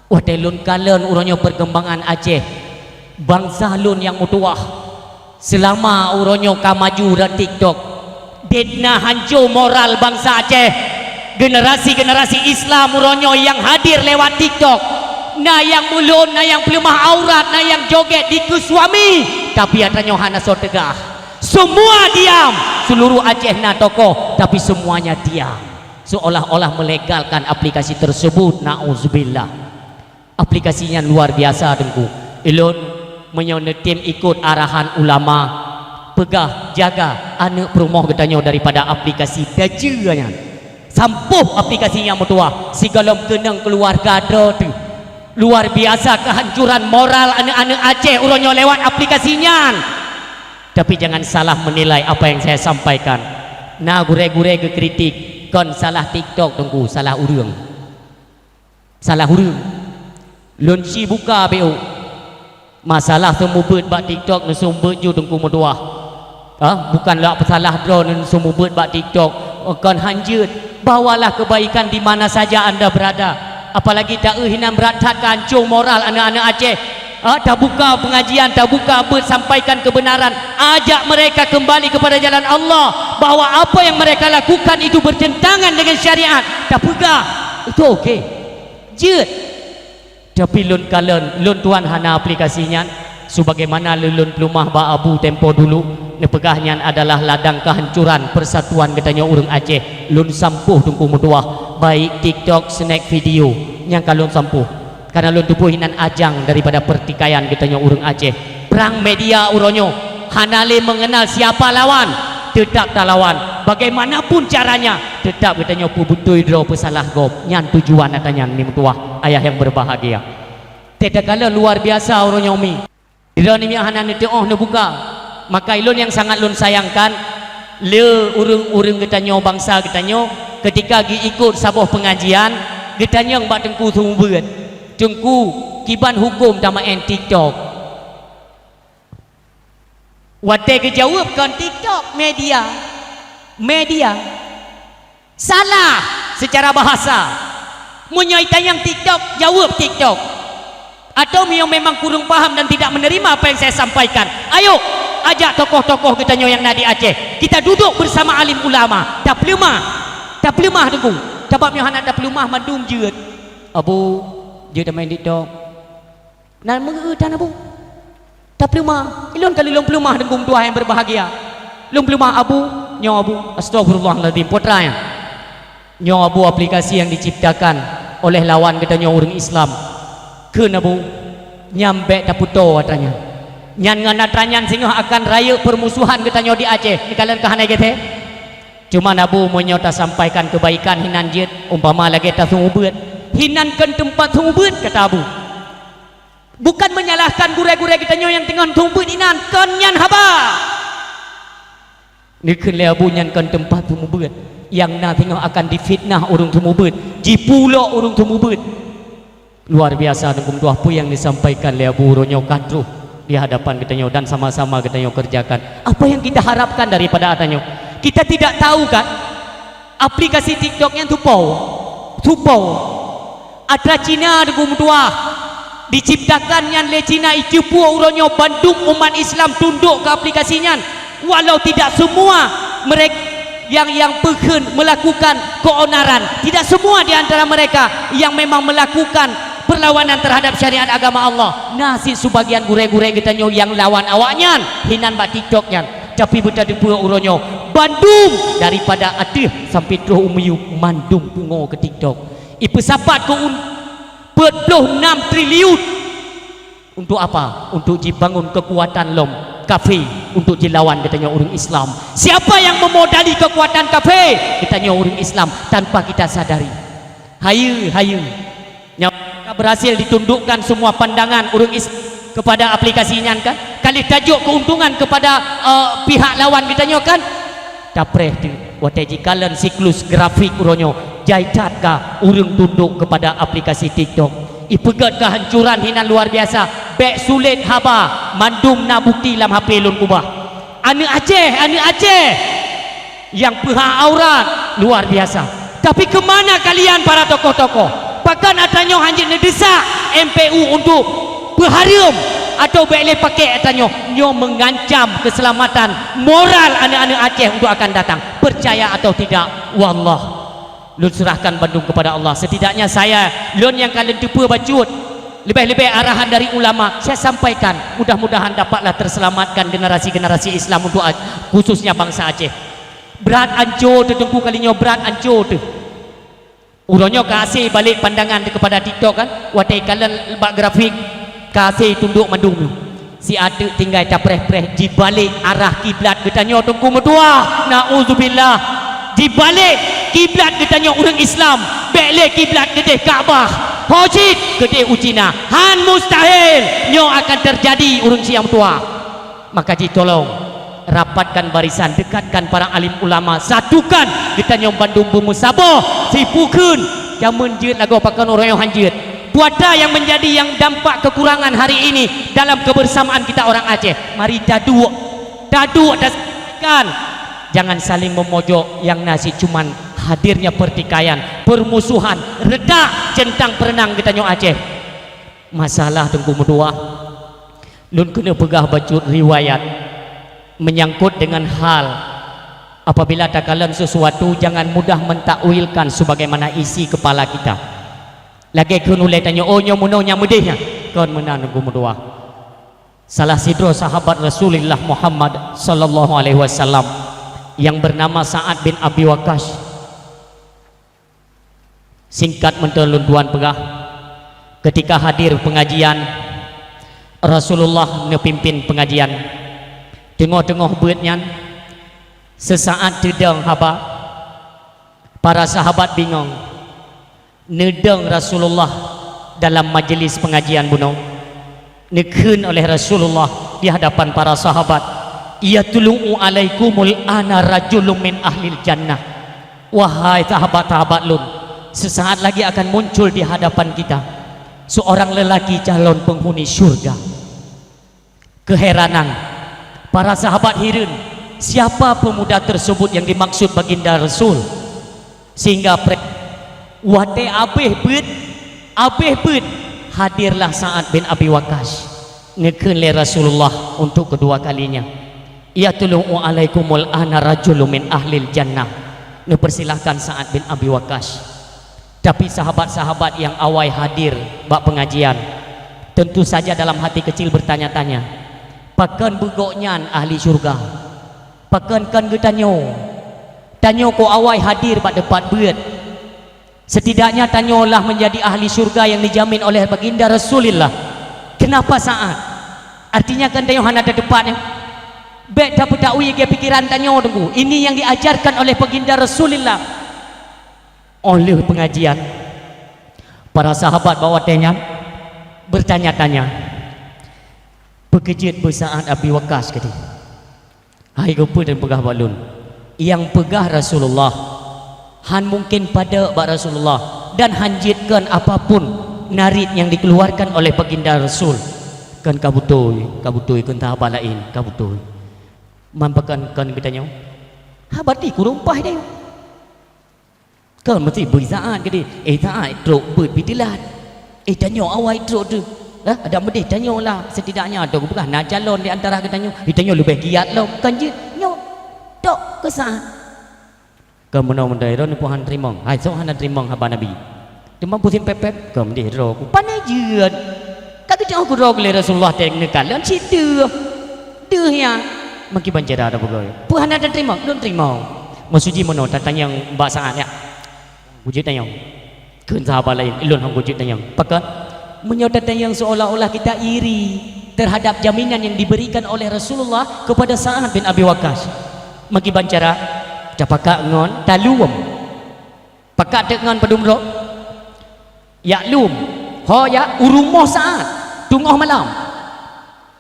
Watée lôn kalon uroe nyoe perkembangan Aceh, bansa lôn nyang meutuah. Seulama uroe nyoe ka maju rot TikTok, debna hanco moral bansa Aceh. Generasi-generasi Islam uroe nyoe nyang hadir lewat TikTok, na nyang mulon, na nyang peuleumah aurat, na nyang joget dikeue suami, tapi atra nyoe hana soe teugah. Semua diam. Seluruh Aceh na tokoh, tapi semuanya diam. Seolah-olah melegalkan aplikasi tersebut. Nauzubillah. Aplikasi nyan luar biasa Teungku. Ilôn meunyoe neutem ikot arahan ulama, peugah jaga aneuëk peurumoh geutanyoe daripada aplikasi dajeue nyan. Sampôh aplikasi nyang meutuah sigohlom keunong keuluwarga droe teuh. Luar biasa kehancuran moral aneuëk-aneuëk Aceh uroe nyoe lewat aplikasi nyan. Tapi jangan salah menilai apa yang saya sampaikan. Na gurée-gurée geukritik, kon salah TikTok Teungku, salah ureuëng. Salah ureuëng. Lôn ci buka beuk. Masalah seumeubeuet bak TikTok neuseumeubeuet ju Teungku meutuah. Ah, bukan lak peusalah droe neuseumeubeuet bak TikTok. Kon hanjeuet. Bawalah kebaikan di mana saja anda berada. Apalagi taeu hinan brat that ka hancô moral aneuëk-aneuëk Aceh. Ah, tabuka pengajian, tabuka beuet sampaikan kebenaran. Ajak mereka kembali kepada jalan Allah, bahwa apa yang mereka lakukan itu bertentangan dengan syariat. Tapeugah, itu okey. Jeuet. Tapi lôn kalon, lôn tuan hana aplikasi nyan, sebagaimana lôn, lôn peuleumah bak Abu tempo dulu, neupeugah nyan adalah ladang kehancuran persatuan geutanyoe ureuëng Aceh. Lôn sampôh Teungku meutuah, baik TikTok, snack video, nyang ka lôn sampôh. Karena lôn teupeue hinan ajang daripada pertikaian geutanyoe ureuëng Aceh. Prang media uroe nyoe hana lé mengenal siapa lawan, tetap talawan. Bagaimanapun caranya, tetap geutanyoe peubeutôi droe peusalah gob. Nyan tujuan ata nyan, mi meutuah, ayah yang berbahagia. Teuka kalon luar biasa uroe nyoe mi. Droeneuh nyoe hana neuteuoh neubuka. Maka ilôn nyang sangat lôn sayangkan, le ureuëng-ureuëng geutanyoe, bansa geutanyoe, ketika geuikot saboh pengajian, geutanyong bak Teungku seumeubeuet, "Teungku, kiban huköm tameu'en TikTok?" Watée geujaweueb kon TikTok, media. Media. Salah secara bahasa. Meunyoe itanyong TikTok, jaweueb TikTok. Atau meunyoe memang kurang paham dan tidak menerima apa yang saya sampaikan, ayo, Ajak tokoh-tokoh geutanyoe nyang na di Aceh. Kita duduk bersama alim ulama. Tapeuleumah. Tapeuleumah, Teungku. Sabab nyoe hana tapeuleumah, mandum jeuet. Abu, jeuet main TikTok. Na meu'eu tan, Abu. Tapeuleumah. Ilôn ka lôn peuleumah, Teungku meutuah nyang berbahagia. Lôn peuleumah, Abu. Nyoe, Abu. Astagfirullahaladzim. Putra nyan. Nyoe, Abu, aplikasi nyang diciptakan oleh lawan geutanyoe ureuëng Islam. Kheun, Abu, nyan bék tapeutoe atra nyan. Nyan ngon atra nyan singoh akan rayeuk peurmusuhan geutanyoe di Aceh. Neukalon ka hana gét, he? Cuman, Abu, meunyoe tasampaikan keubaikan hinan jeuet, umpama lagée tasueng ubeuet. Hinan kon teumpat sueng ubeuet, kata Abu. Bukan menyalahkan gurée-gurée geutanyoe nyang teungoh sueng ubeuet inan, kon nyan haba. Neukheun lé Abu, nyan kon teumpat sueng ubeuet. Nyang na singoh akan difitnah ureuëng sueng ubeuet, jipulok ureuëng sueng ubeuet. Luar biasa, Teungku meutuah, peue nyang disampaikan lé Abu uroe nyoe ka troh di hadapan geutanyoe dan sama-sama geutanyoe kerjakan. Apa yang kita harapkan daripada atra nyoe? Kita tidak tahu, kan? Aplikasi TikTok nyan tupau. Tupau. Atra Cina, Teungku meutuah, diciptakan nyan lé Cina, icupue uroe nyoe bandum umat Islam tundok keu aplikasi nyan. Walau tidak semua mereka yang, yang peukheun melakukan keonaran, tidak semua di antara mereka yang memang melakukan perlawanan terhadap syariat agama Allah. Na cit sebagian gurée-gurée geutanyoe nyang lawan awaknyan, hinan bak TikTok nyan. Tapi beuteupeue uroe nyoe, bandum daripada ateueh sampai troh u miyueb mandum pungo keu TikTok. Ipeusapat keu un-, peuet ploh nam triliun. Untuk apa? Untuk jibangun kekuatan lom kafé untuk jilawan geutanyoe ureuëng Islam. Siapa yang memodali kekuatan kafé? Geutanyoe ureuëng Islam tanpa kita sadari. Hayeue, hayeue. Nyoe ka berhasil ditundukkan semua pandangan ureuëng Islam kepada aplikasi nyan, kan? Ka lheueh tajok keuntungan kepada, eh, pihak lawan geutanyoe, kan? Tapreh teuk, watée jikalon siklus grafik uroe nyoe, jai that ka ureuëng tundok kepada aplikasi TikTok. Ipeugét kehancuran hinan luar biasa, bék sulet haba, mandum na bukti lam H P lôn keubah. Aneuëk Aceh, aneuëk Aceh nyang peuhah aurat, luar biasa. Tapi kemana kalian para tokoh-tokoh? Pakon atra nyoe hana jeuet neudeusak M P U untuk peuhareuem atau bék lé pakék atra nyoe? Nyoe mengancam keselamatan moral aneuëk-aneuëk Aceh untuk akan datang. Percaya atau tidak, wallah, lôn serahkan bandum kepada Allah. Setidaknya saya, lôn nyang ka lôn teupeue bacut, leubeh-leubeh arahan dari ulama, saya sampaikan. Mudah-mudahan dapatlah terselamatkan generasi-generasi Islam untuk a-, khususnya bangsa Aceh. Brat anco teuh, Teungku, kali nyoe brat anco teuh. Uroe nyoe ka hasé balek pandangan teuh kepada TikTok, kan? Watée kalon bak grafik, ka hasé tundok mandum. Siat teuk tinggai tapreh-preh jibalek arah kiblat geutanyoe, Teungku meutuah. Nauzubillah. Jibalek kiblat geutanyoe ureuëng Islam, bék lé kiblat keudeh Ka'bah. Ho cit keudeh u Cina. Han mustahil nyoe akan teujadi, ureuëng Cina meutuah. Maka jitolong rapatkan barisan, dekatkan para alim ulama, satukan geutanyoe bandum beumeusaboh, sipukheun, jameun jeuet lagoe pakon uroe nyoe han jeuet. Peue atra nyang menjadi nyang dampak kekurangan hari ini dalam kebersamaan kita orang Aceh. Mari taduek, taduek tasampaikan. Jangan saling memojok, nyang na cit cuman hadirnya pertikaian, permusuhan, retak centang perenang geutanyoe Aceh. Masalah, Teungku meutuah. Lôn keuneuk peugah bacut riwayat menyangkut dengan hal. Apabila takalon sesuatu, jangan mudah mentakwilkan sebagaimana isi kepala kita. Lagée kheun ulée tanyoe, "Oh, nyoe meunoe nyang meudeh nyan." Kon meunan, Teungku meutuah. Salah sidroe sahabat Rasulullah Muhammad sallallahu alaihi wasallam yang bernama Sa'ad bin Abi Waqqas. Singkat mantong lôn tuan peugah, ketika hadir pengajian, Rasulullah neupimpin pengajian. Teungoh-teungoh beuet nyan, seusaat teudong haba, para sahabat bingong. Neudong Rasulullah dalam majeulis pengajian bunoe. Neukheun oleh Rasulullah di hadapan para sahabat, "Yatlu'u alaikumul ana rajulun min ahlil jannah." Wahai sahabat-sahabat lôn, sesaat lagi akan muncul di hadapan kita seorang lelaki calon penghuni syurga. Keheranan. Para sahabat hireuen, siapa pemuda tersebut yang dimaksud Baginda Rasul? Sehingga pre-, watée abéh beuet, abéh beuet, hadirlah Sa'ad bin Abi Waqqas. Neukheun lé Rasulullah untuk kedua kalinya. "Yatluu alaikumul ana rajulun min ahlil jannah." Neupersilahkan Sa'ad bin Abi Waqqas. Tapi sahabat-sahabat nyang awai hadir bak pengajian, tentu saja dalam hati kecil bertanya-tanya, "Pakon beugok nyan ahli syurga? Pakon kon geutanyoe? Tanyoe kok awai hadir bak teumpat beuet? Setidaknya tanyoe lah menjadi ahli syurga yang dijamin oleh Baginda Rasulullah. Kenapa Sa'ad?" Artinya kan tanyoe hana teumpat, ya? Bèk tapeutakwi lagèe pikiran tanyoe, Teungku. Ini yang diajarkan oleh Baginda Rasulullah. Óh lheueh pengajian, para sahabat bak watèe nyan bertanya-tanya, "Peu keuh jeuet beu Sa'ad Abi Waqqas keudéh?" "Hai, keupeue neupeugah bak lôn?" "Nyang peugah Rasulullah, han mungken padub bak Rasulullah, dan han jeuet kon apapun narit nyang dikeuluarkan oleh Baginda Rasul." "Kon ka beutôi, ka beutôi," kheun sahabat laén, "ka beutôi." "Man pakon kon geutanyoe?" "Haba ti kureueng paih deh." Kon meusti beu Sa'ad keudéh. "Eh, Sa'ad, trok beuet pih teulat. Eh, tanyoe awai trok teuh. Eh, adak meudeh tanyoe lah. Setidaknya ata geupeugah na calon di antara geutanyoe. Eh, tanyoe leubeh giat lom. Kon jeuet nyoe. Tok keu Sa'ad." Kon meunoe meunan, droeneuh peue han teurimong. Hai, soe hana teurimong haba Nabi? Teuma pusing pép-pép, "Kon meudeh droe ku." "Pane jeuet? Ka geucok keudroe lé Rasulullah teuh neukalon cit deuh. Deuh nyan." Meukiban cara tapeugah, "Peue hana tateurimong?" "Lôn teurimong." "Maksud jih meunoe, tatanyong bak Sa'ad nyan." "Kujeuet tanyong," kheun sahabat laén, "Ulôn hana kujeuet tanyong." "Pakon?" "Meunyoe tatanyong seolah-olah kita iri terhadap jaminan yang diberikan oleh Rasulullah kepada Sa'ad bin Abi Waqqas." "Meukiban cara?" "Tapakat ngon talum." "Pakat teuk ngon padum droe?" "Jak lom." "Ho jak?" "U rumoh Sa'ad, teungoh malam."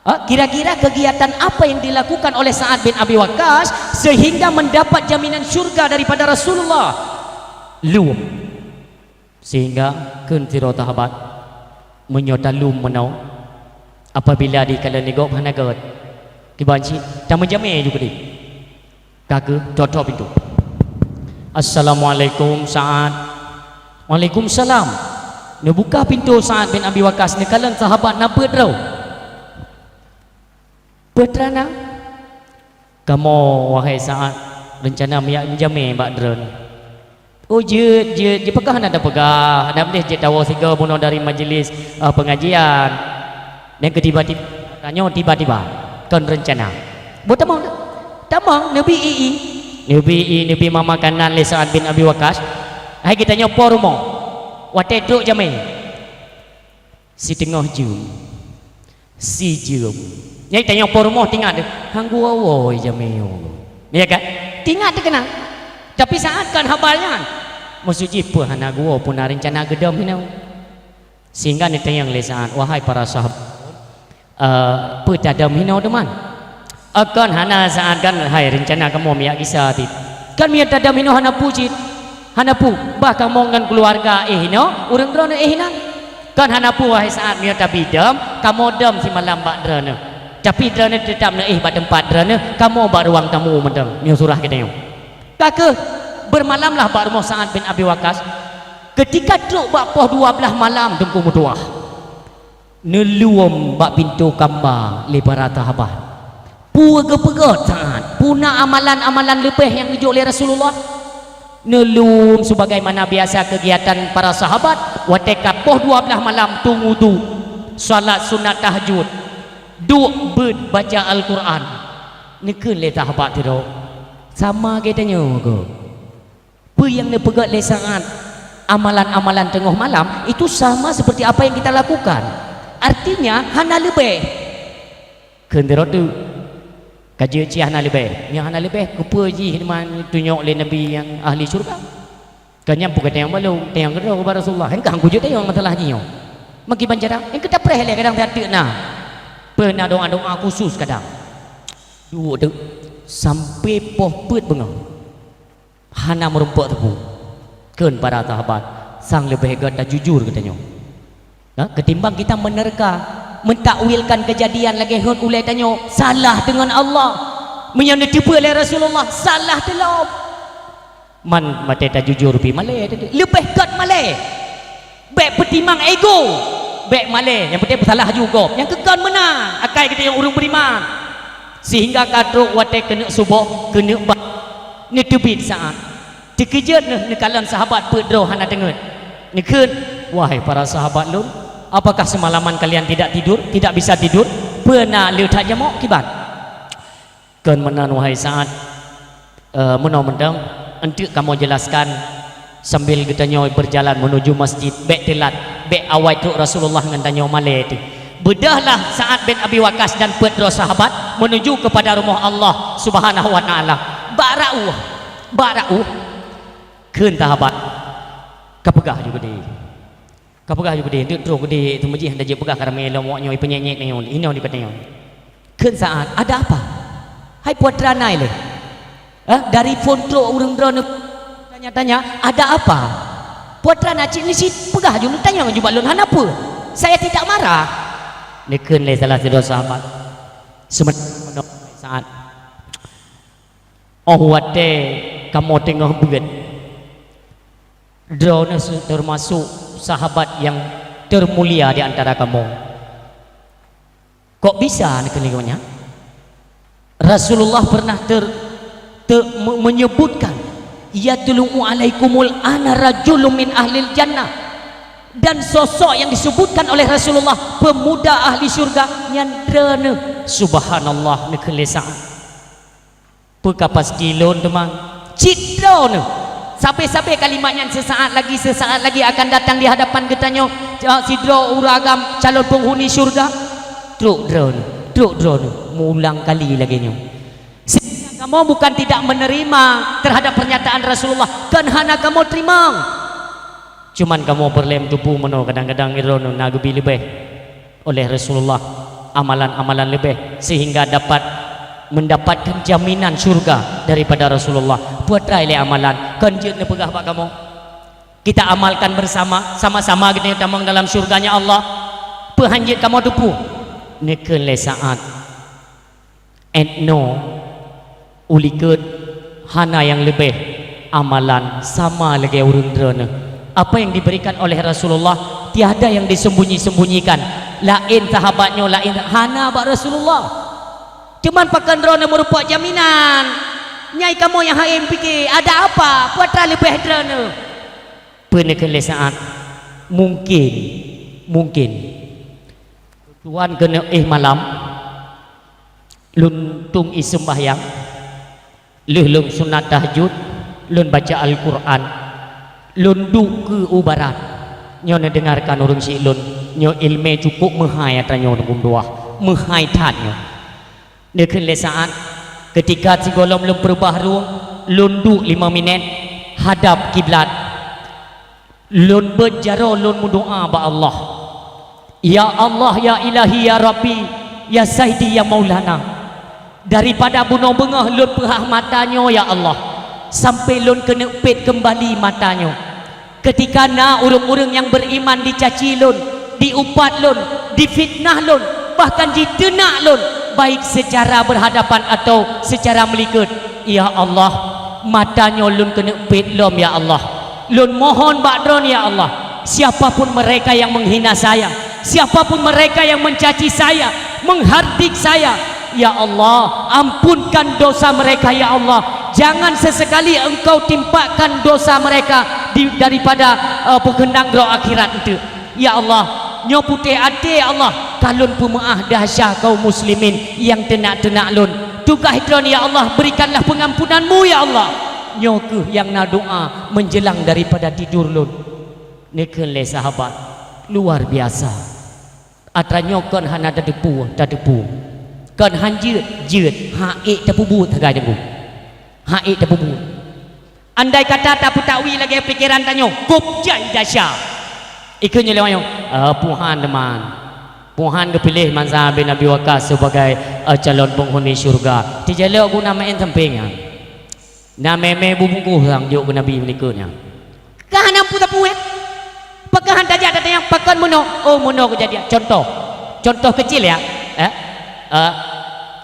Ha, kira-kira kegiatan apa yang dilakukan oleh Sa'ad bin Abi Waqqas sehingga mendapat jaminan syurga daripada Rasulullah? Lom. Sehingga kheun sidroe sahabat, "Meunyoe talom meunoe, apabila dikalon lé gob hana gèt, kiban cit tameujamé ju keudéh." Ka keuh, trok-trok pintoe. "Assalamualaikum, Sa'ad." "Waalaikumsalam." Neubuka pintoe Sa'ad bin Abi Waqqas, neukalon sahabat na peuet droe. "Peue teuma na?" "Kamoe, wahai Sa'ad, reuncana meujak meujamé bak droeneuh." "Oh, jeuet, jeuet, jeuet, pakon hana tapeugah? Hana meudeh jeuet tawoe sigoe bunoe dari majlis, eh, pengajian. Dan keu tiba-tiba, tanyoe tiba-tiba, kon reuncana." "Boh tamong, tamong, neubi ie." Neubi ie, neubi makanan lé Sa'ad bin Abi Waqqas. Hai geutanyoe po rumoh. Watèe trok jamé. Siteungoh jeuem, sijeuem. Nyan tanyoe po rumoh teuingat deuh, han geuwoe-woe jamé nyoe. Ya kan? Teuingat teuh keunan. Tapi Sa'ad kon haba nyan. Maksud jih peue hana geuwoe, peue na reuncana geudom hinoe. Sehingga neutanyong lé Sa'ad, "Wahai para sahabat, eh, peue tadom hinoe teuma?" "Eh, kon hana Sa'ad, kan hai reuncana kamoe meujak gisa cit." "Kan meunyoe tadom hinoe hana peue cit, hana peue, bah kamoe ngon keuluwarga éh hinoe, ureueng droeneuh éh inan." "Kon hana peue, wahai Sa'ad, meunyoe tabi dom, kamoe dom simalam bak droeneuh. Tapi droeneuh teutab neuéh bak teumpat droeneuh, kamoe bak ruang tamu mantong, meunyoe surah geutanyoe." Ka keuh, beumalamlah bak rumoh Sa'ad bin Abi Waqqas. Keutika trok bak poh dua blaih malam, Teungku meutuah, neulom bak pintoe kama lé para sahabat. Peue geupeugèt Sa'ad? Peue na amalan-amalan leubeh nyang geujok lé Rasulullah? Neulom, sebagaimana biasa kegiatan para sahabat, watèe ka poh dua blaih malam, tueng udhu, salat sunat tahajud, duek beuet baca Al-Quran. Neukheun lé sahabat sidroe, "Sama geutanyoe keuh." Peue nyang neupeugèt lé Sa'ad, amalan-amalan teungoh malam, itu sama seperti apa yang kita lakukan. Artinya, hana leubeh. Kheun sidroe teuk, "Ka jeuet cit hana leubeh." "Nyang hana leubeh, keupeue jih teuma tunyok lé Nabi nyang ahli syurga?" "Ka nyan peue ka tanyong bak lôn, tanyong keudroe bak Rasulullah. Nyang keuh han kujeuet tanyong masalah jih nyoe." Meukiban cara, nyang keuh tapreh lé kadang that teuk na. Peue na doa-doa khusus kadang. Duek teuk, sampoe poh peuet beungoh. Hana meurumpok teupeu. Kheun para sahabat, sang leubeh gèt tajujur geutanyoe. Nah, ketimbang kita menerka, mentakwilkan kejadian lagèe hon ulèe tanyoe, salah deungon Allah. Meunyoe neuteupeue lé Rasulullah, salah teulom. Man watèe tajujur pih malèe teuh. Leubeh gèt malèe. Bèk peutimang ego. Bèk malèe, nyang penting peusalah ju gob. Nyang keu kon meunan, akai geutanyoe ureueng beriman. Sehingga ka trok watée keuneuk suboh, keuneuk ba, neuteubiet Sa'ad. Teukeujot neuh neukalon sahabat peuet droe hana teungeut. Neukheun, "Wahai para sahabat lôn, apakah semalaman kalian tidak tidur, tidak bisa tidur? Peue na le that jamok kiban?" "Kon meunan, wahai Sa'ad. Eh, meunoe mantong, eunteuk kamoe jelaskan sambil geutanyoe beujalan meunuju masjid, bék teulat, bék awai trok Rasulullah ngon tanyoe malée teuh." Beudôhlah Sa'ad bin Abi Waqqas dan peuet droe sahabat meunuju keupada rumoh Allah Subhanahu wa Ta'ala. Bak rauh, bak rauh, kheun sahabat, "Ka peugah ju keudeh." Ka peugah ju keudeh, eunteuk trok keudeh, teumeujih hana jipeugah ka ramé lom awak nyoe, ipeunyék-nyék nyoe, inoe dikeue nyoe. Kheun Sa'ad, "Ada apa? Hai putra nai lé? Eh, dari phon trok ureuëng droeneuh tanya-tanya, ada apa? Putra na cit neusit peugah ju, neutanyong ju bak lôn, hana peue. Saya tidak marah." Neukheun lé salah sidroe sahabat. Seumeunyoe Sa'ad, óh watée kamoe teungoh beuet, droeneuh su-, teumasok sahabat nyang teumulia di antara kamoe. Kok bisa neukheun lagée nyan? Rasulullah pernah ter-, te-, me-, menyebutkan, "Yatlu'u alaikumul ana rajulun min ahlil jannah." Dan sosok yang disebutkan oleh Rasulullah, pemuda ahli syurga, nyan droeneuh. Subhanallah, neukheun lé Sa'ad. Peue ka pasti lôn teuma? Cit droeneuh. Sabe-sabe kalimat nyan, "Sesaat lagi, sesaat lagi akan datang di hadapan geutanyoe, eh, sidroe ureuëng agam calon penghuni syurga." Trok droeneuh, trok droeneuh, meuulang kali lagée nyoe. Sehingga kamoe bukan tidak menerima terhadap pernyataan Rasulullah, kon hana kamoe teurimong. Cuman kamoe peureulée meuteupeue meunoe, kadang-kadang droeneuh na geubi leubeh oleh Rasulullah, amalan-amalan leubeh, sehingga dapat mendapatkan jaminan syurga daripada Rasulullah. Peue treuk lé amalan, kon jeuet neupeugah bak kamoe. Kita amalkan bersama, sama-sama geutanyoe tamong dalam syurganya Allah. Peue han jeuet kamoe teupeue? Neukheun lé Sa'ad. Etnoe, ulikot hana nyang leubeh amalan sama lagée ureuëng droeneuh. Apa yang diberikan oleh Rasulullah tiada yang disembunyi-sembunyikan. Laén sahabat nyoe, laén hana bak Rasulullah. Cuman pakon droeneuh meurumpok jaminan. Nyai kamoe nyang haém pike, ada apa? Peue treuk leubeh droeneuh? Peue neukheun lé Sa'ad? Mungkin, mungkin. Tuan keuneuk éh malam, lôn tueng ie seumbahyang, lheueh lôn sunat tahajud, lôn baca Al-Qur'an, lôn duek keu u barat. Nyoe neudeungarkan ureuëng syiek lôn, nyoe iéleumé cukup meuhai atra nyoe, Teungku meutuah, meuhai that nyoe. Neukheun lé Sa'ad, keutika sigohlom lôn peurubah rueng, lôn duek lima minét hadab kiblat. Lôn beuet jaroe lôn meudoá bak Allah, "Ya Allah, ya Ilahi, ya Rabbi, ya Saidi, ya Maulana, daripada bunoe beungoh lôn peuhah mata nyoe, ya Allah, sampai lôn keuneuk pet keumbali mata nyoe. Keutika na ureuëng-ureuëng nyang beuriman dicaci lôn, diupat lôn, difitnah lôn, bahkan jiteunak lôn, baik seucara beurhadapan atawa seucara meulikot, ya Allah, mata nyoe lôn keuneuk pet lom, ya Allah." Lôn mohon bak Droeneuh, ya Allah, siapa pun mereka yang menghina saya, siapa pun mereka yang mencaci saya, menghardik saya, ya Allah, ampunkan dosa mereka, ya Allah. Jangan sesekali Engkau timpakan dosa mereka di, daripada, eh, peukeunang droe akhirat eunteuk. Ya Allah, nyoe putéh até, ya Allah, ka lôn peumeuáh desya kaum muslimin nyang teunak-teunak lôn. Tugaih Droeneuh, ya Allah, berikanlah pengampunan-Mu, ya Allah. Nyoe kheueh nyang na doa menjelang daripada tidur lôn. Neukheun lé sahabat, luar biasa. Atra nyoe kon hana tateupeue, tateupeue. Kon han jeuet, jeuet, han ék tapeubuet sagai Teungku. Han ék tapeubuet. Andai kata tapeutakwi lagée pikeran tanyoe, kôb jai desya. Ikheun nyoe lé awak nyoe, "Eh, puhan teuma. Puhan geupiléh Sa'ad bin Abi Waqqas sebagai, eh, calon penghuni syurga." Teujalok guna maén sampéng nyan. Na mé-mé bubungkôh sang jok keu Nabi meunikot nyan. Ka hana peue-peue, eh? Pakon han tajak tatanyong, pakon meunoe? Oh, meunoe keujadian. Contoh. Contoh kecil, ya. Eh? Eh,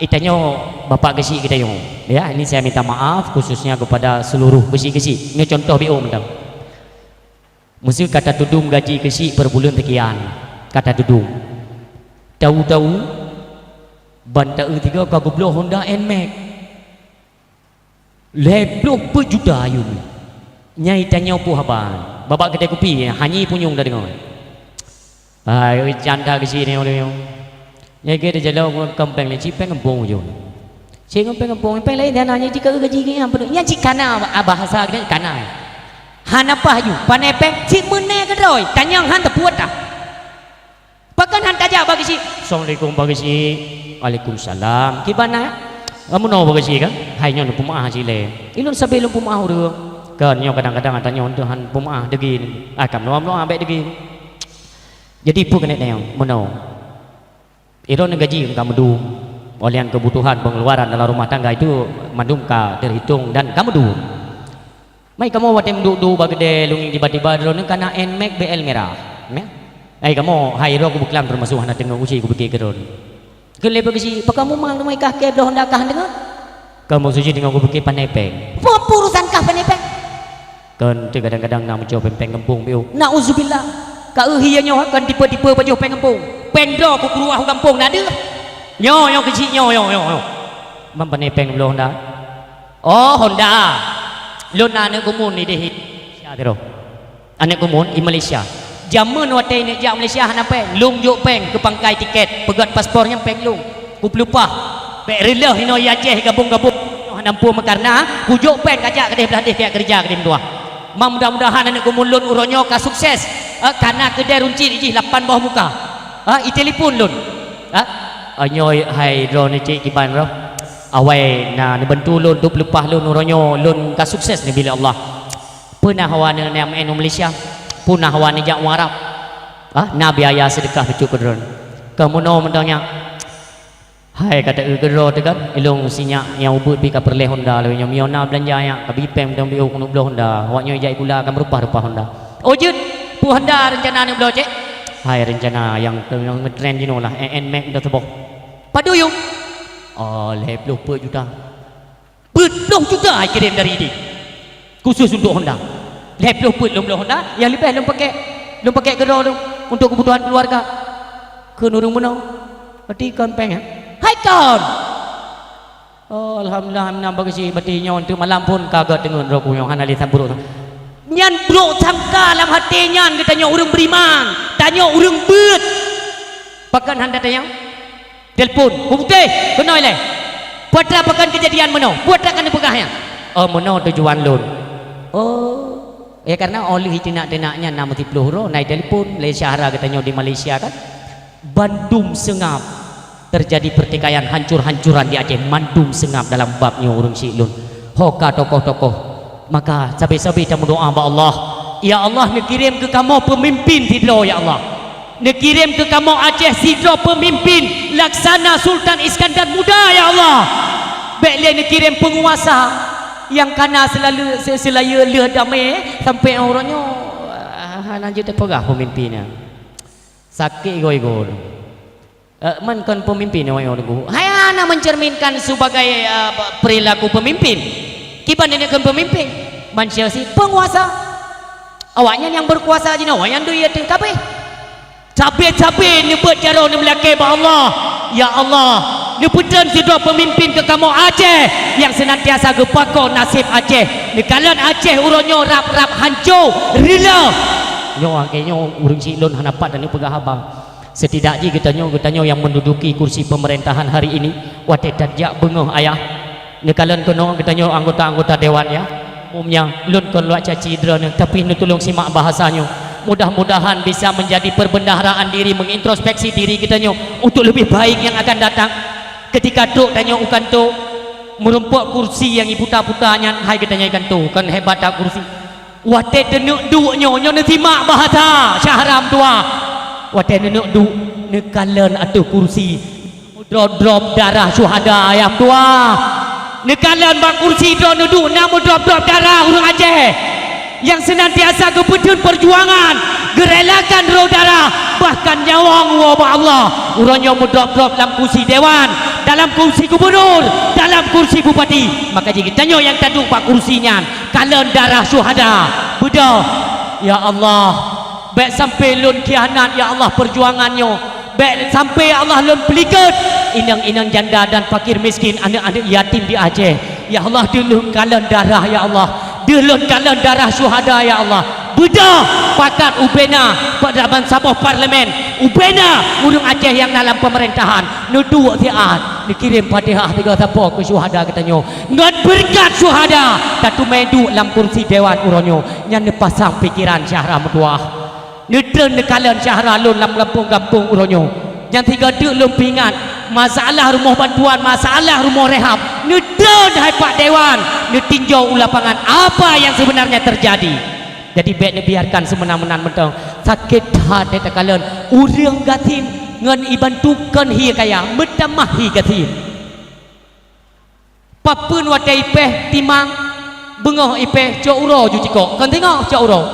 itanyoe bapak geusyik geutanyoe. Ya, ini saya minta maaf khususnya kepada seluruh geusyik-geusyik. Nyoe contoh B O mantong. Meuseu ka tatudum gaji geusyik per buleuen sekian. Ka tatudum. Tahu-tahu, Ban taeu tiga ka geubloe Honda Nmax. Lhèe ploh peuet juta ayeuem. Nyang tanyoe peue haba. Babah keudè kupi, hana punyueng tadeungoe. Hai, oi, canda keu si nyoe, nyoe. Nyang keu teujalok ngon péng lé, si péng gampông ujong. Si ngon péng gampông, péng laén hana, nyang jikeue gaji geuh nyan peuduek. Nyan cit kana, ah, bahasa geutanyoe kana. Hana paih ju, pané péng, cit meuné keudroe, tanyong han teupuet dah. Pakon han tajak bak geuchik? "Assalamualaikum, bak geuchik." "Waalaikumsalam." "Kiban na?" "Ah, meunoe bak geuchik kan?" "Hai nyoe lôn peumeu'ah cit lé." "Ilôn sabe lôn peumeu'ah ureueng." Kan nyoe kadang-kadang ata nyoe teuh han peumeu'ah deugin. Ah, ka meunoe-meunoe bèk deugin. Jadi peue keuneuk nyoe meunoe. Ilôn gaji ka meudum. Oleh nyan keubutuhan pengeluaran dalam rumah tangga itu mandum ka terhitung dan ka meudum. Mai kamoe watèe meuduek-duek bak keudè lungeng tiba-tiba droeneuh kana Nmax B L merah. Meh? Ai kamoe hai droe kubeuklam teumasuk hana teungoh uji kupiké keu droeneuh. Keu lé bak geuchik, pakon mumang teuma kah keu bloe Honda kah deungon? Kamoe suci teungoh kupiké pané péng. Peue urusan kah pané péng? Kan teu kadang-kadang na meucok péng-péng gampông piôh. Nauzubillah. Ka eu hi nyoe kan tipe-tipe pajoh péng gampông. Péng droe kukeureuah u gampông na deuh. Nyoe, nyoe keuchik nyoe, nyoe, nyoe, nyoe. Ban pané péng bloe Honda. Oh, Honda. Lôn na aneuk kumun idéh i Malaysia sidroe. Aneuk kumun i Malaysia. Jameun watèe neuk jak Malaysia hana péng, lôn jok péng keu pangkai tiket, peugöt paspor nyan péng lôn. Kupeulumpah. Bèk reuloh inoe i Aceh gabong-gabong. Hana muphom meukarna kujok péng kajak keudéh blah déh kajak keureuja keudéh meutuah. Ma mudah-mudahan aneuk kumun lôn uroe nyoe ka sukses. Eh, kana keudè runcit jih lapan boh muka. Ha, i telepon lôn. Ha? Nyoe hai droeneuh cit kiban roh. Awai na neubantu lôn, dub leupah lôn uroe nyoe lôn ka sukses neubi lé Allah. Peue na hawa neuneuk meu'en u Malaysia? Peue na hawa neujak u Arab? Ah, na biaya seudeukah bacut keu droeneuh. Ka meunoe mantong nyan. Hai ka taeu keudroe teuh kan, ilôn sinyak nyang ubeuet pih ka peureulèe Honda lé nyoe. Meunyoe na beulanja nyan, ka bi péng mantong biôh keuneuk bloe Honda. Awak nyoe jak i Bula ka meureupah-reupah Honda. Oh jeuet, peue Honda reuncana neubloe cit? Hai reuncana nyang, nyang ngetren jinoe lah, N Max mantong saboh. Padum yum? Oh, lhèe ploh peuet juta. Peuet ploh juta ikirém dari idéh. Khusus untuk Honda. Lhèe ploh peuet lôn bloe Honda, nyang leubeh lôn pakèk, lôn pakèk keudroe lôn untuk kebutuhan keuluwarga. Kheun ureueng bunoe, "Berarti kon péng, ya?" "Hai kon!" Oh, alhamdulillah, meunan bak geuchik, berarti nyoe untuk malam pun ka gèt deungon droe kuh nyoe hana lé that buruk. Nyan buruk sangka lam até nyan geutanyoe ureueng beriman, tanyoe ureueng beuet. Pakon hana tanyong? Telepon, "Pu Putéh, keunoe ilèe. Peue atra pakon keujadian meunoe? Peue atra ka neupeugah nyan?" "Oh, meunoe tujuan lôn." "Oh." Ya, karena 'oh lheueh teunak-teunak nyan na meusiploh uroe, na itelepon lé syedara geutanyoe di Malaysia kan. Bandum seungab terjadi pertikaian hancur-hancuran di Aceh, mandum seungab dalam bab nyoe ureueng syik lôn. Ho ka tokoh-tokoh. Maka sabe-sabe tameudoa bak Allah, "Ya Allah, neukirém keu kamoe peumimpin sidroe, ya Allah." Neukirém keu kamoe Aceh sidroe peumimpin laksana Sultan Iskandar Muda, ya Allah. Bèk lé neukirém peunguasa nyang kana seulalu-, se-, seulayeue lheueh damé sampoe uroe nyoe, ah, hana jeuet teupeugah peumimpin nyan. Sakét igoe-igoe. Eh, man kon peumimpin awak nyoe teungku. Hai hana mencerminkan sebagai, eh, perilaku peumimpin. Kiban nenek kon peumimpin. Bansa si peunguasa. Awaknyan nyang beukuasa jinoe, awaknyan dui ateueh kabeh. Sabe-sabe neubeuet jaroe neumeulakée bak Allah, "Ya Allah, neupeutrön sidroe peumimpin keu kamoe Aceh nyang seunantiasa geupakoe naseb Aceh. Neukalon Aceh uroe nyoe rab-rab hanco, rila." Nyoe lagée nyoe ureuëng siklon hana pat dan neupeugah haba. Setidak jih geutanyoe, geutanyoe nyang menduduki kursi pemerintahan hari ini, watée that jak beungoh ayah, neukalon keunoe geutanyoe anggota-anggota dewan, ya. Umumnya, lôn kon luwat caci droeneuh, tapi neutulông simak bahasa nyoe. Mudah-mudahan bisa menjadi perbendaharaan diri, mengintrospeksi diri geutanyoe untuk lebih baik yang akan datang. Ketika trok tanyoe u kantô, meurumpok kursi nyang iputa-puta nyan, hai geutanyoe i kantô, kon hebat that kursi. Watée teuneuk duek nyoe, nyoe neusimak bahasa Syahram tuha. Watée neuneuk duek, neukalon ateueh kursi, meudrop-drop darah syuhada nyang tuha. Neukalon bak kursi droe neuduek na meudrop-drop darah ureuëng Aceh nyang seunantiasa geupeuteun peujuangan, geurelakan rôh darah, bahkan nyawöng woe bak Allah. Uroe nyoe meudrop-drop lam kursi dewan, dalam kursi gubunur, dalam kursi bupati. Maka jih geutanyoe nyang taduek bak kursi nyan, kalon darah syuhada. Beudôh, ya Allah, bék sampai lôn khianat, ya Allah, peujuangan nyoe. Bék sampai, ya Allah, lôn peulikot inong-inong janda dan fakir miskin, aneuk-aneuk yatim di Aceh. Ya Allah, deuh lôn kalon darah, ya Allah. Deuh lôn kalon darah syuhada, ya Allah. Beudôh pakat ubena pada bansaboh parlemen, ubena ureuëng Aceh nyang na lam pemerintahan, neuduek siat, neukirém Fatihah tiga sapo keu syuhada geutanyoe. Ngon beureukat syuhada, tateumé duek lam kursi dewan uroe nyoe. Nyan neupasang pikeran Syahra meutuwah. Neutreun neukalon Syahra lôn lam gampông-gampông uroe nyoe. Nyang sigoe teuk lôn peuingat, masalah rumoh bantuan, masalah rumoh rehab, neutreun hai pak dewan, neutinjau u lapangan apa yang sebenarnya terjadi. Jadi, bék neubiarkan seumeunan-meunan mantong. Sakét that takalon ureuëng gasien ngon ibantu kon hi kaya, meutamah hi gasien. Papeuen watée ipéh timang, beungoh ipéh cok uroe ju cikok, kon singoh cok uroe.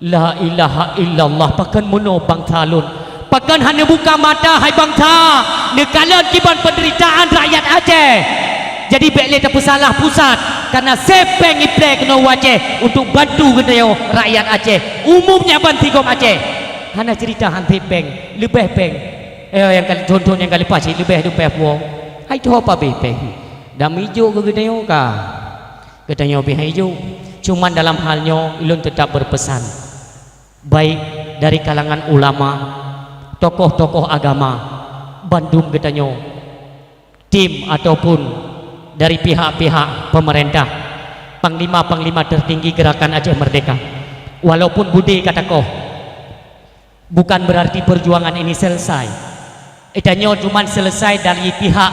La ilaha illallah, pakon meunoe bansa lôn? Pakon hana buka mata hai bansa, neukalon kiban penderitaan rakyat Aceh? Jadi bék lé tapeusalah pusat, karena sép péng iplé keunoe u Aceh untuk bantu geutanyoe rakyat Aceh, umumnya bansigom Aceh. Hana cerita han sép péng, leubeh péng. Eh, nyang ka, thon-thon nyang ka leupah cit leubeh dupai puwoe. Hai tho pabeh péng. Dam ijok keu geutanyoe ka. Geutanyoe pih hai ijok. Cuman dalam hal nyoe, ulôn tetap berpesan, baik dari kalangan ulama, tokoh-tokoh agama, bandum geutanyoe, tim ataupun dari pihak-pihak pemerintah, panglima-panglima tertinggi Gerakan Aceh Merdeka. Walaupun budé ka takoh, bukan berarti perjuangan ini selesai. Geutanyoe cuman selesai dari pihak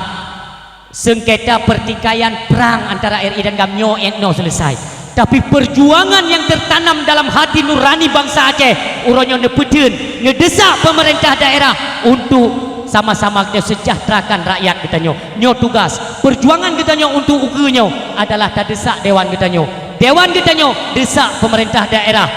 sengketa pertikaian perang antara R I dan GAM nyoe, eh, nyoe selesai. Tapi perjuangan yang tertanam dalam hati nurani bansa Aceh, uroe nyoe neupeutheun, neudesak pemerintah daerah untuk sama-sama kita sejahterakan rakyat geutanyoe. Nyoe tugas. Perjuangan geutanyoe untuk ukeue nyoe adalah tadesak dewan geutanyoe. Dewan geutanyoe desak pemerintah daerah.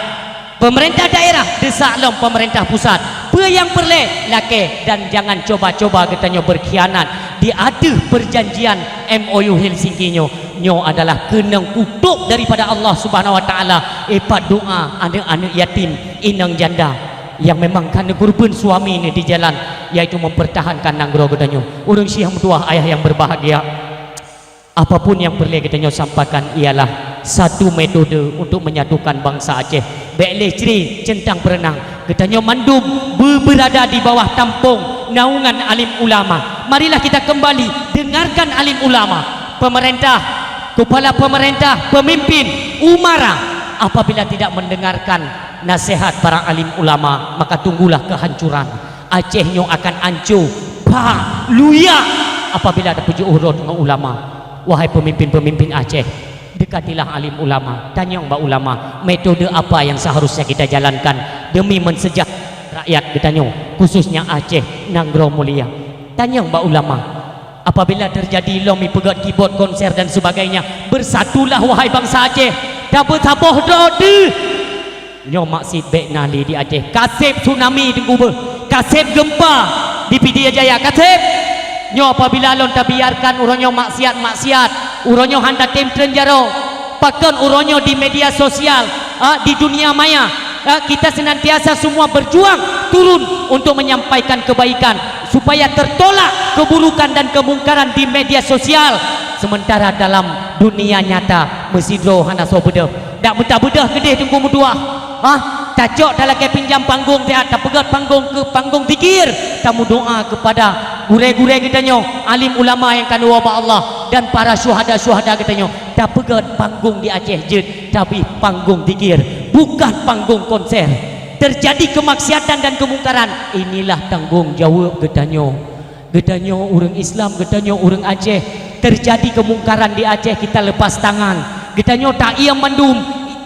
Pemerintah daerah desak lom pemerintah pusat. Peue nyang peureulée lakée, dan jangan coba-coba geutanyoe berkhianat di ateueh perjanjian M O U Helsinki nyoe. Nyoe adalah keunong kutok daripada Allah Subhanahu Wa Taala, ipat doa aneuk-aneuk yatim, inong janda yang memang ka neukeureubeuen suami neuh di jalan, yaitu mempertahankan nanggroe geutanyoe. Ureuëng syiah meutuwah, ayah yang berbahagia, apapun yang peureulée geutanyoe sampaikan ialah satu metode untuk menyatukan bangsa Aceh. Bék lé cre centang peureunang. Geutanyoe mandum be-, beurada di bawah tampông naungan alim ulama. Marilah kita kembali dengarkan alim ulama. Pemerintah, kepala pemerintah, pemimpin, umara, apabila tidak mendengarkan nasihat para alim ulama, maka tunggulah kehancuran. Aceh nyoe akan anco, pha, luyak apabila tapeujeuet uroe ngon ulama. Wahai pemimpin-pemimpin Aceh, dekatilah alim ulama, tanyong bak ulama, metode apa yang seharusnya kita jalankan demi mensejahterakan rakyat geutanyoe, khususnya Aceh, nanggroe mulia. Tanyong bak ulama. Apabila terjadi lom ipeugét kibot konser dan sebagainya, bersatulah wahai bansa Aceh, tabeusaboh droe deuh. Nyoe maksiet bék na lé di Aceh. Kaseb tsunami teungku beuh, kaseb gempa di Pidie Jaya, kaseb. Nyoe apabila lôn tabiarkan uroe nyoe maksiat-maksiat, uroe nyoe hana tem treun jaroe, pakon uroe nyoe di media sosial, ah, di dunia maya, ah, kita senantiasa semua berjuang turun untuk menyampaikan kebaikan supaya tertolak keburukan dan kemungkaran di media sosial. Sementara dalam dunia nyata meusidroe hana soe beudôh. Dak meuta beudôh keudeh teungku meutuah. Hah? Tacok talakée pinjam panggong siat, tapeugét panggong keu panggong zikir, tameudoa kepada gurée-gurée geutanyoe, alim ulama nyang ka neuwoe bak Allah, dan para syuhada-syuhada geutanyoe. Tapeugét panggong di Aceh jeuet, tapi panggong zikir, bukan panggong konser. Terjadi kemaksiatan dan kemungkaran, inilah tanggung jawab geutanyoe. Geutanyoe ureuëng Islam, geutanyoe ureuëng Aceh, terjadi kemungkaran di Aceh, kita lepas tangan. Geutanyoe taiem mandum,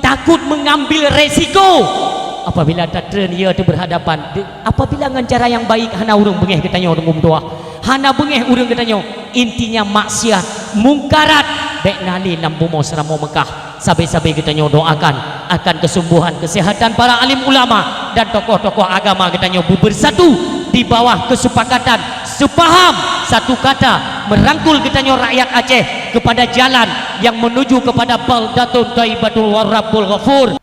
takut mengambil resiko. Apabila tatreun, ya, teuh berhadapan. De-, apabila ngon cara nyang baik, hana ureuëng beungéh geutanyoe, teungku meutuah. Hana beungéh ureuëng geutanyoe. Intinya maksiat, mungkarat, bék na lé lam bumoe Seuramoe Meukah. Sabe-sabe geutanyoe doakan akan kesembuhan, kesehatan para alim ulama dan tokoh-tokoh agama geutanyoe beubersatu di bawah kesepakatan sepaham satu kata, merangkul geutanyoe rakyat Aceh kepada jalan yang menuju kepada baldatun thaibatun wa rabbul ghafur.